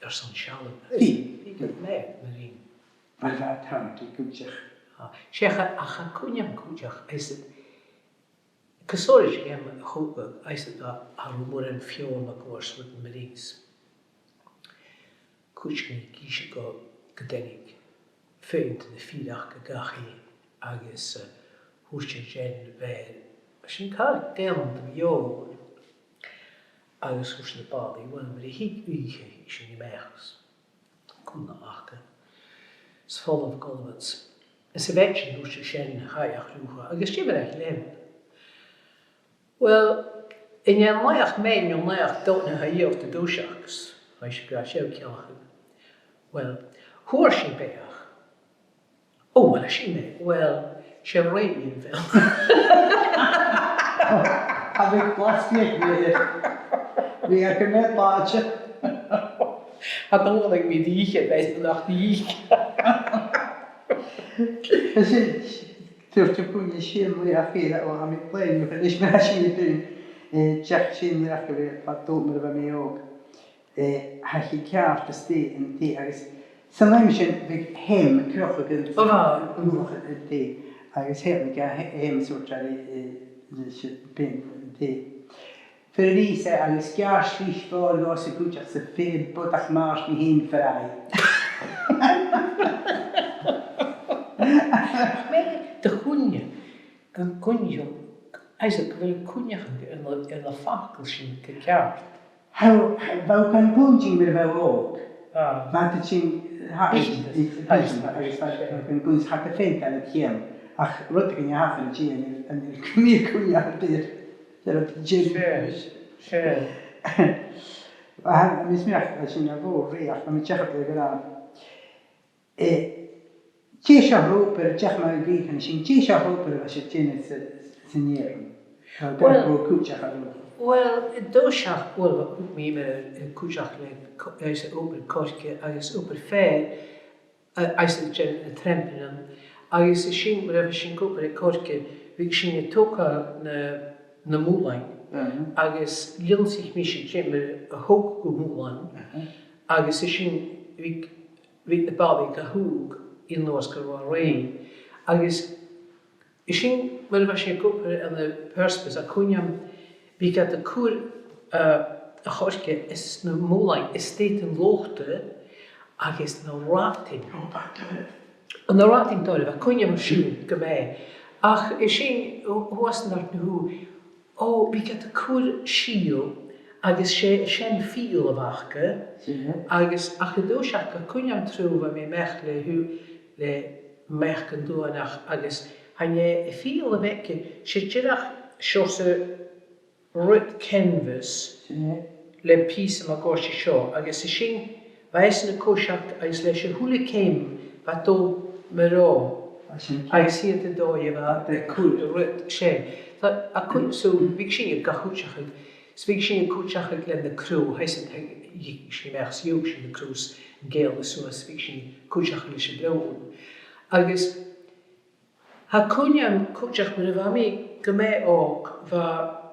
airson sealladh. Bha. Bha gu math mar sin. Bha, bha, tha, cuideachd. Ah, 's e, ach tha cuimhn' agam cuideachd, is e, Cosúil ri sin, a' chogadh, agus a, a, tha mòran feòil mun cuairt, rudan mar sin. Cuideigin ag innse gu, gu deinig feadhainn de na fir aca dhachaigh agus, eh, thuirt e ri Jen, bha, bha sin car glan de bheò. Agus thuirt na balaich, uill, mura tig oidhche, thèid sinn a-mach. Cùm aca. Is falbh a' gabhail iad. Is a' bhean sin, thuirt i, sin na chaidh riutha, agus dè bha e a' dèanamh? Uill, an e naidheachd mìn no naidheachd dona a tha dhìot an toiseach? Agus chaidh ise gu seo cealachadh. Uill, fhuair sinn beathach. Ò, uill, sin e. Uill, 's e rèidh a bh' ann. Ach glas bheag, bha e, bha e gu math làidir. Tha dòigh leam mi dìcheall, bha e nach dìcheall. Is e, tuirt am puing sin, bha e fìor, o, tha mi a' plèanadh, leis mar a tha sinn a' bruidhinn, eh, deach sin, bha e fìor, bha e dol mar a bha mi òg. Eh, tha e ceart, is e an tì, agus san àm sin bha ham a' crochadh an, o, bha, an, an tì, agus tha mi ga, ham a' sùilt air, eh, leis a' bheinn an tì. Far an robh e, agus gearr slis mhòr dhòmhsa cuideachd sa pheil, bodach màirt mi fhìn far an robh e. Mì-, do chuimhne, an cuimhne, is e gu bheil cuimhneachadh air na, air na faclan sin gu ceart. Tha, bha thu gan cluinntinn mar a bha thu òg. Ah. Bha thu sin, tha, is, is, is, agus bha thu gan cluinntinn, tha thu fhèin gan cluinntinn. Ach rudeigin a thachair an-dè, an, an, an, mì-chuimhneachadh air, air an sin. Sure, sure. Tha, tha mi a' smaoineachadh gu bheil sin a' mhòr-rìoghachd, tha mi a' teacht le ràdh. Eh, dè seòrsa obair, deach mi a dh'fhaighinn sin, dè seòrsa obair a bha sibh a' dèanamh sa, san Èirinn? Well, bha cuideachd, well, an toiseach, well, bha mi mar, eh, cuideachd le co-, eh, sa obair coirce agus obair feur, eh, agus a' dèanamh na trampainean. Agus is sin, mar a bha sinn ag obair air coirce, bhiodh sinn a' togail na, na mholain. Mhm. Agus dh'ionnsaich mise dè mar a thogadh molain. Mhm. Agus is sin, bhiodh bhiodh na balaich ga thogail air nòs gun robh rèidh. Agus is sin mar a bha sinn ag obair ann am Persabus, tha cuimhne agam, bhiodh iad a' cur, eh, a' choirce is na molain a-staigh dhan lobhta agus na radain. O, bha, tha. Na radain doirbh, tha cuimhne agam air sin gu math. Ach is sin, o, thuas an-àird na hu, o, bhiodh iad a' cur sìol, agus 's e, 's e an fìdheall a bh' aca, agus ach an toiseach, tha cuimhne agam tro bha mi a-mach le hu-, le Mac an Duanaich, agus chan e, am fìdheall a bh' aige, 's e dìreach seòrsa rud canvas le pìos mar a ghabhas seo, agus is sin, bha esan a' coiseachd agus leis a h-uile ceum bha e a' dol mar-thà. Agus iad an dòigh a bha e a' cur an rud sin. Tha, a' cur, so bhiodh sinn ga chuideachadh, so bhiodh sinn a' cuideachadh le na crodh, tha sin, tha, dh'fheuch sinn a-mach 's dh'fheuch sinn na crodh 's an gèile suas, bhiodh sinn a' cuideachadh leis a' bhleoghan. Agus tha cuimhne agam cuideachd mar a bha mi gu math òg, bha,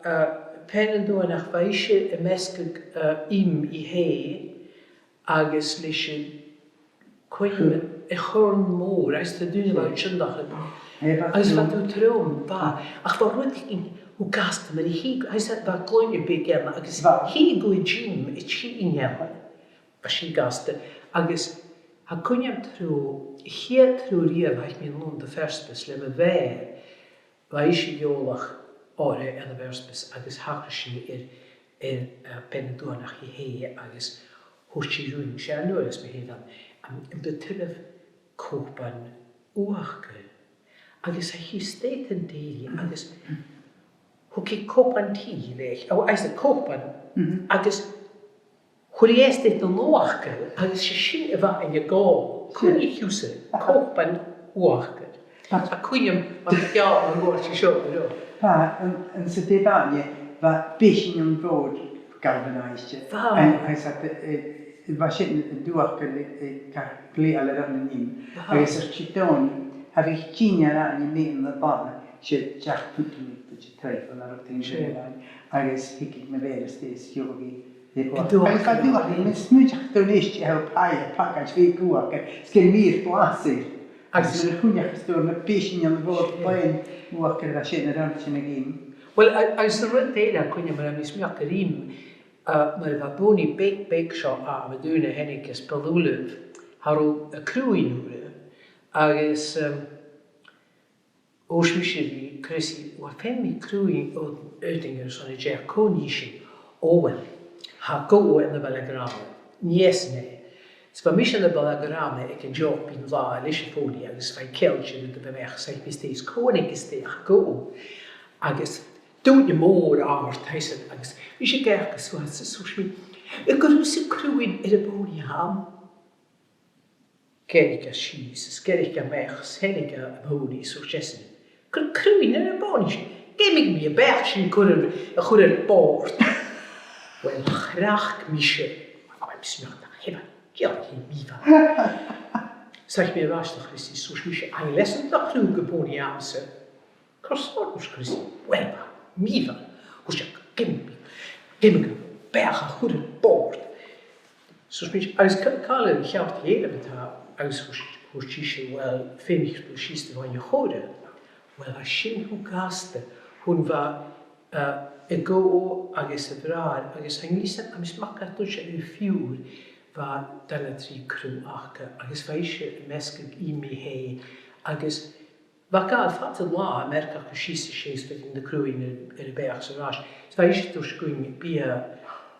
eh, Pean an Duanaich, bha ise a' measgadh, eh, ìm i fhèin agus leis an cuimhne, a' chorn mòr, agus tha daoine a' faighinn sin dhachaigh. Agus bha thu trom, bha. Ach bha rudeigin, thu gasta, mar a chì, agus bha gloine beag ann, agus chì thu an t-ìm a' tighinn ann. Bha sin gasta. Agus tha cuimhne agam tro, a' chiad tro riamh a chaidh mi a-null dhan Persabus le mo mhàthair, bha ise eòlach orra ann am Persabus agus thachair sinn air, air, eh, Pean an Duanaich i fhèin agus thuirt i rinn, 's e an uair sin a bha mi fhìn ann, am, am bu toil leibh cupan uachdar? Agus chaidh i a-staigh dhan dèidh agus thug i cupan tì leis, o, agus cupan, agus chuir i a-staigh dhan uachdar, agus 's e sin a bh' ann an còmhla. Cuimhnich thusa, cupan uachdar. Tha cuimhne agam, mar a gheall an uair sin seo, you know. Bha, an, anns an taigh-bhaile, bha bìdeagan mòra galvanized. Bha. Agus, eh, eh, bha sin an uachdar, eh, eh, ga gleidheadh air an ìm. Bha. Agus air Didòmhnaich, cha bhiodh dìnnear ann am meadhan na bliadhna, 's e deich punt a bhiodh aig trèanadh no rudeigin mar sin. Agus thigeadh mo mhàthair a-staigh is gheibheadh i An dùthaich. Agus bha dùthaich, mi smaointeach gun fhios, tha paidhir, pacaid bheag uachdar, 's gun mìr blas air. Agus mar a chunnaic thu na bìdeagan mòra plain uachdar a bha sin air an sin a dh'ìm. Well, a-, agus an rud eile a chuimhnich mi, mar a bha mi a' smaoineachadh air ìm, uh, mar a bha bònaidh beag, beag seo, a, bha daoine a' tighinn is ball ùr, cha robh a' chruidh ùr, agus, um, Thòisich mise ri creidsinn, uill, feumaidh mi cruidh ùr fhaighinn airson a dhèanamh. Cò nì sin? O uill, tha guth ann am Baile Ghrànna. Nì esan e. Is bha mise ann am Baile Ghrànna aig an deoch bhon là leis a' phònaidh agus bha e a' ceangal ri a' bheatha, 's chaidh mi a-staigh is cò an fheadhainn a-staigh ach guth. Agus duine mòr àrd, tha esan, agus bha mise ga fhaicinn suas, is thuirt mi, "An cuir thusa cruidh air a' phònaidh a th' ann?" Dh'èirich e sìos, is dh'èirich e a-mach, is thàinig e a-bhos, is thuirt esan, "Cuir cruidh air a' phònaidh sin." Gheibh mi am beathach sin a chur air, a chur air bòrd. Uill, chreach mise. Uill, bha mise a' smaoineachadh, nach eil e, dè tha mi a' dèanamh? Chaidh mi air ais do Chrissy, 's thuirt mise, "An leasan do chriutha gu pònaidh agamsa?" "Carson?" thuirt Chrissy. "Uill, bha mi a' dol, thuirt e, gheibh mi, gheibh mi am beathach a chur air bòrd." So, smaoinich, agus ca-, càit an ceart a dh'fheumadh tu, agus thuirt, thuirt ise, "Uill, feumaidh tu sìos do bhaile a chòmhradh." Uill, bha sin cho gasta, chionn bha, eh, a gobha agus a bhràthair, agus tha mi a' smaoineachadh, tha mi a' smaoineachadh gu bheil e fiùr, bha dhà no trì crodh aca, agus bha ise am measgachadh ìm fhèin, agus bha gabhail fad an latha a' mearachd sìos is sìos far na crodh air, air a' bheathach 's air ais. Is bha ise a' toirt dhuinn biadh.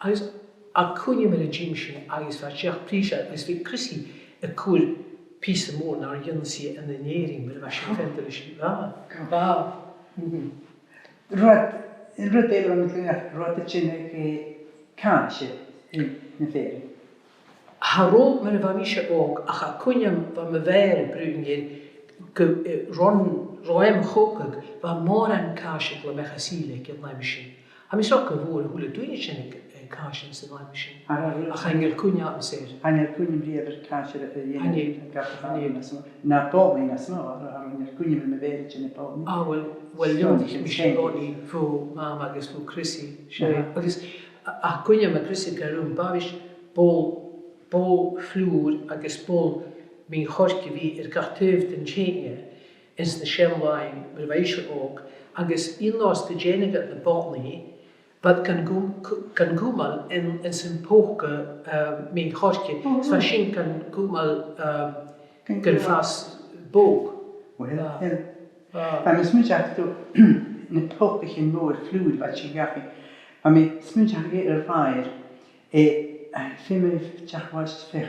Agus tha cuimhne agam air an t-ìm sin agus bha e dìreach prìseil agus bha Chrissy a' cur pìos mòr nar dèanadh i ann an Èirinn, mar a bha sinn a' fantail leis an latha. Bha. Mhm. Rud, rud eile a bha mi a' dol a ràdh, rud a tha sin aig, eh, càise, eh, na fèirean. Cha robh mar a bha mise òg, ach tha cuimhne agam, bha mo mhàthair a' bruidhinn air gu, eh, ron, ro àm a' chogaidh, bha mòran càise a' dol a-mach à Sìle aig an aimsir sin. Tha mi a' smaoineachadh gu bheil a h-uile duine sin aig, eh, càise san aimsir sin. Ach chan eil cuimhne agamsa air. Chan eil cuimhne agam riamh air càise a dhèanamh. Chan eil. Chan eil. Na bòthain nas motha, chan eil cuimhne agam air mo mhàthair a' dèanamh bòthain. Ah, uill, uill, dh'ionnsaich mise bòthain bho Mham agus bho Chrissy, 's e. Agus a, tha cuimhne agam air Chrissy gu robh bàis ball, ball flùir agus ball mìn-choirce a bhith air gach taobh den teine anns na seann làithean mar a bha ise òg, agus aon latha 's gun dèanadh iad na bòthain, bha iad gan cù-, cù-, gan cumail ann, anns a' phòca, eh, mìn-choirce. Is bha sin gan cumail, eh, gan fàs bog. Uill, uill. Bha mi a' smaoineachadh na pòcaichean mòra flùir a bha iad sin a' gabhail. Bha mi a' smaoineachadh air a' bhàrr, eh, feumaidh, dè bha,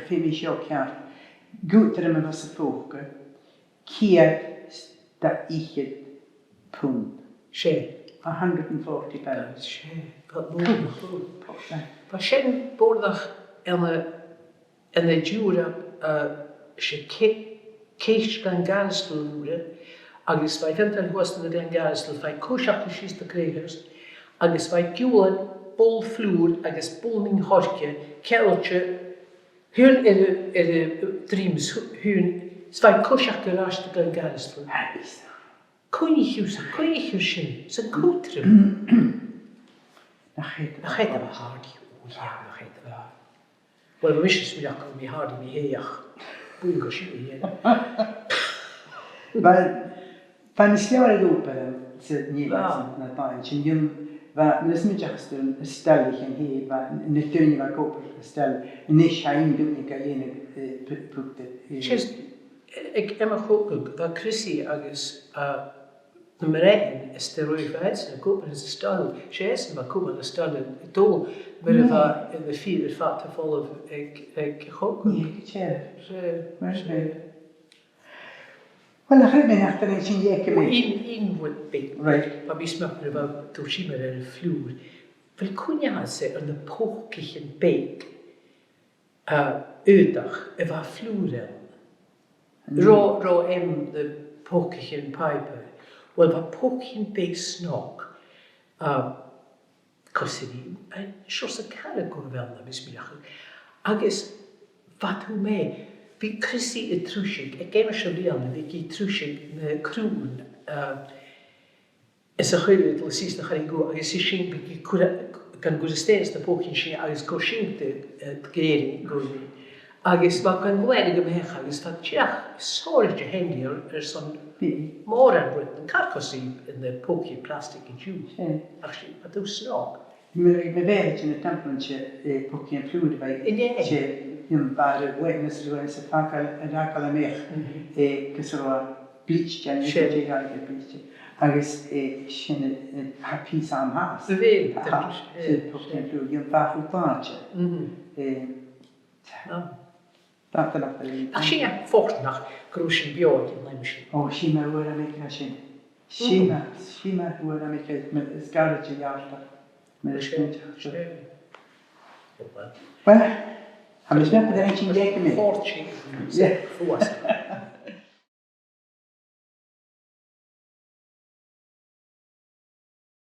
feumaidh seo ceart. Gu trom a bha sa phòca, ceud 's dà fhichead punnd. 'S e. A hundred and forty pounds. 'S e. Bha, bha, bha sin bòrdachd ann an ann an Diùra, eh, 's e Ke-, Kate Glengarrislain an t-ainm, agus bha i a' fantail shuas ann an Glengarrislain, bha i a' coiseachd sìos do Crowhurst, agus bha i a' giùlan ball flùir agus ball mìn-choirce ceangailte, h-aon air a', air a' druim, h-aon, is bha i a' coiseachd air ais do Glengarrislain. Cuimhnich thusa, cuimhnich thu air sin, 's an cudrom. Nach eil. Nach eil a bha Hardy, ò, yeah, nach eil a bha. Uill, bha mise a' smaoineachadh gu robh mi Hardy mi fhèin, ach buail gu sin mi fhèin. Bha, bha na sgeòil ag obair ann sa nighean, na daoine sin, bha, nuair a smaointicheas tu air an stail a th' ann, bha na daoine a bha ag obair an stail, a-nis tha aon duine ga dhèanamh, eh, pu-, put-, eh, 'S e, aig àm a' chogaidh, bha Chrissy agus, eh, na mnathan is na ruith fhathast na cupan is na stalan. 'S e sin a bha cupan na stalan a' dol, mar a bha na fir air fad a' falbh aig, aig a' chogadh. Nì, gu dearbh. 'S e, mar sin. Uill, a chreid mi nach do rinn sinn deic a-mach. Aon, aon rud beag. Right. Bha mi a' smaoineachadh mar a bha, thug sinn mar air a' phlùr. A bheil cuimhne agad air na pòcaichean beag, eh, aodach a bha flùr ann. Mm. Ro, ro àm na pòcaichean pàipeir. Uill, bha pòcaichean beag snog, eh, cosairí, eh, seòrsa carraig a bh' ann, tha mi a' smaoineachadh. Agus bha thu ma-thà, bhiodh Chrissy a' trusadh, aig àm seo bhliadhna, bhiodh i a' trusadh na craobhan, eh, is a' chuid a' dol sìos na charraig, agus 's e sin bhiodh i a' cur, gan cur a-steach na pòcaichean sin agus gu sin do, eh, do dh'Èirinn, gu Èirinn. Agus bha i gan glanadh a-mach agus bha i dìreach sònraichte handy air, airson mòran rudan, carcass na pòcaichean plastic an-diugh. Ach 's e, bha iad snog. Bha, bha mi a' faicinn na tampons, eh, pòcaichean flùir, bha iad, 's e, bha iad a' faighinn, is a' faighinn, is a' fàgail, a' fàgail a-mach, eh, gus an robh bleach, an e, 's e, dè a' Ghàidhlig air bleach. Agus, eh, sin, eh, tha pìos ann fhathast. Bha, bha, 's e, pòcaichean flùir, bha iad fhathast cho làidir. Eh, Ach sin e, fortanach gun robh sinn beò aig an àm sin. Ò, 's e mar a fhuair mi a-mach sin. 'S e mar, 's e mar a fhuair mi a-mach, mar as gàire a dh'fhaodte. Mar a smaoinich. Uill, tha mi a' smaoineachadh gun do rinn sinn deic a-mach. Fortanach. Yeah. Fuasgladh.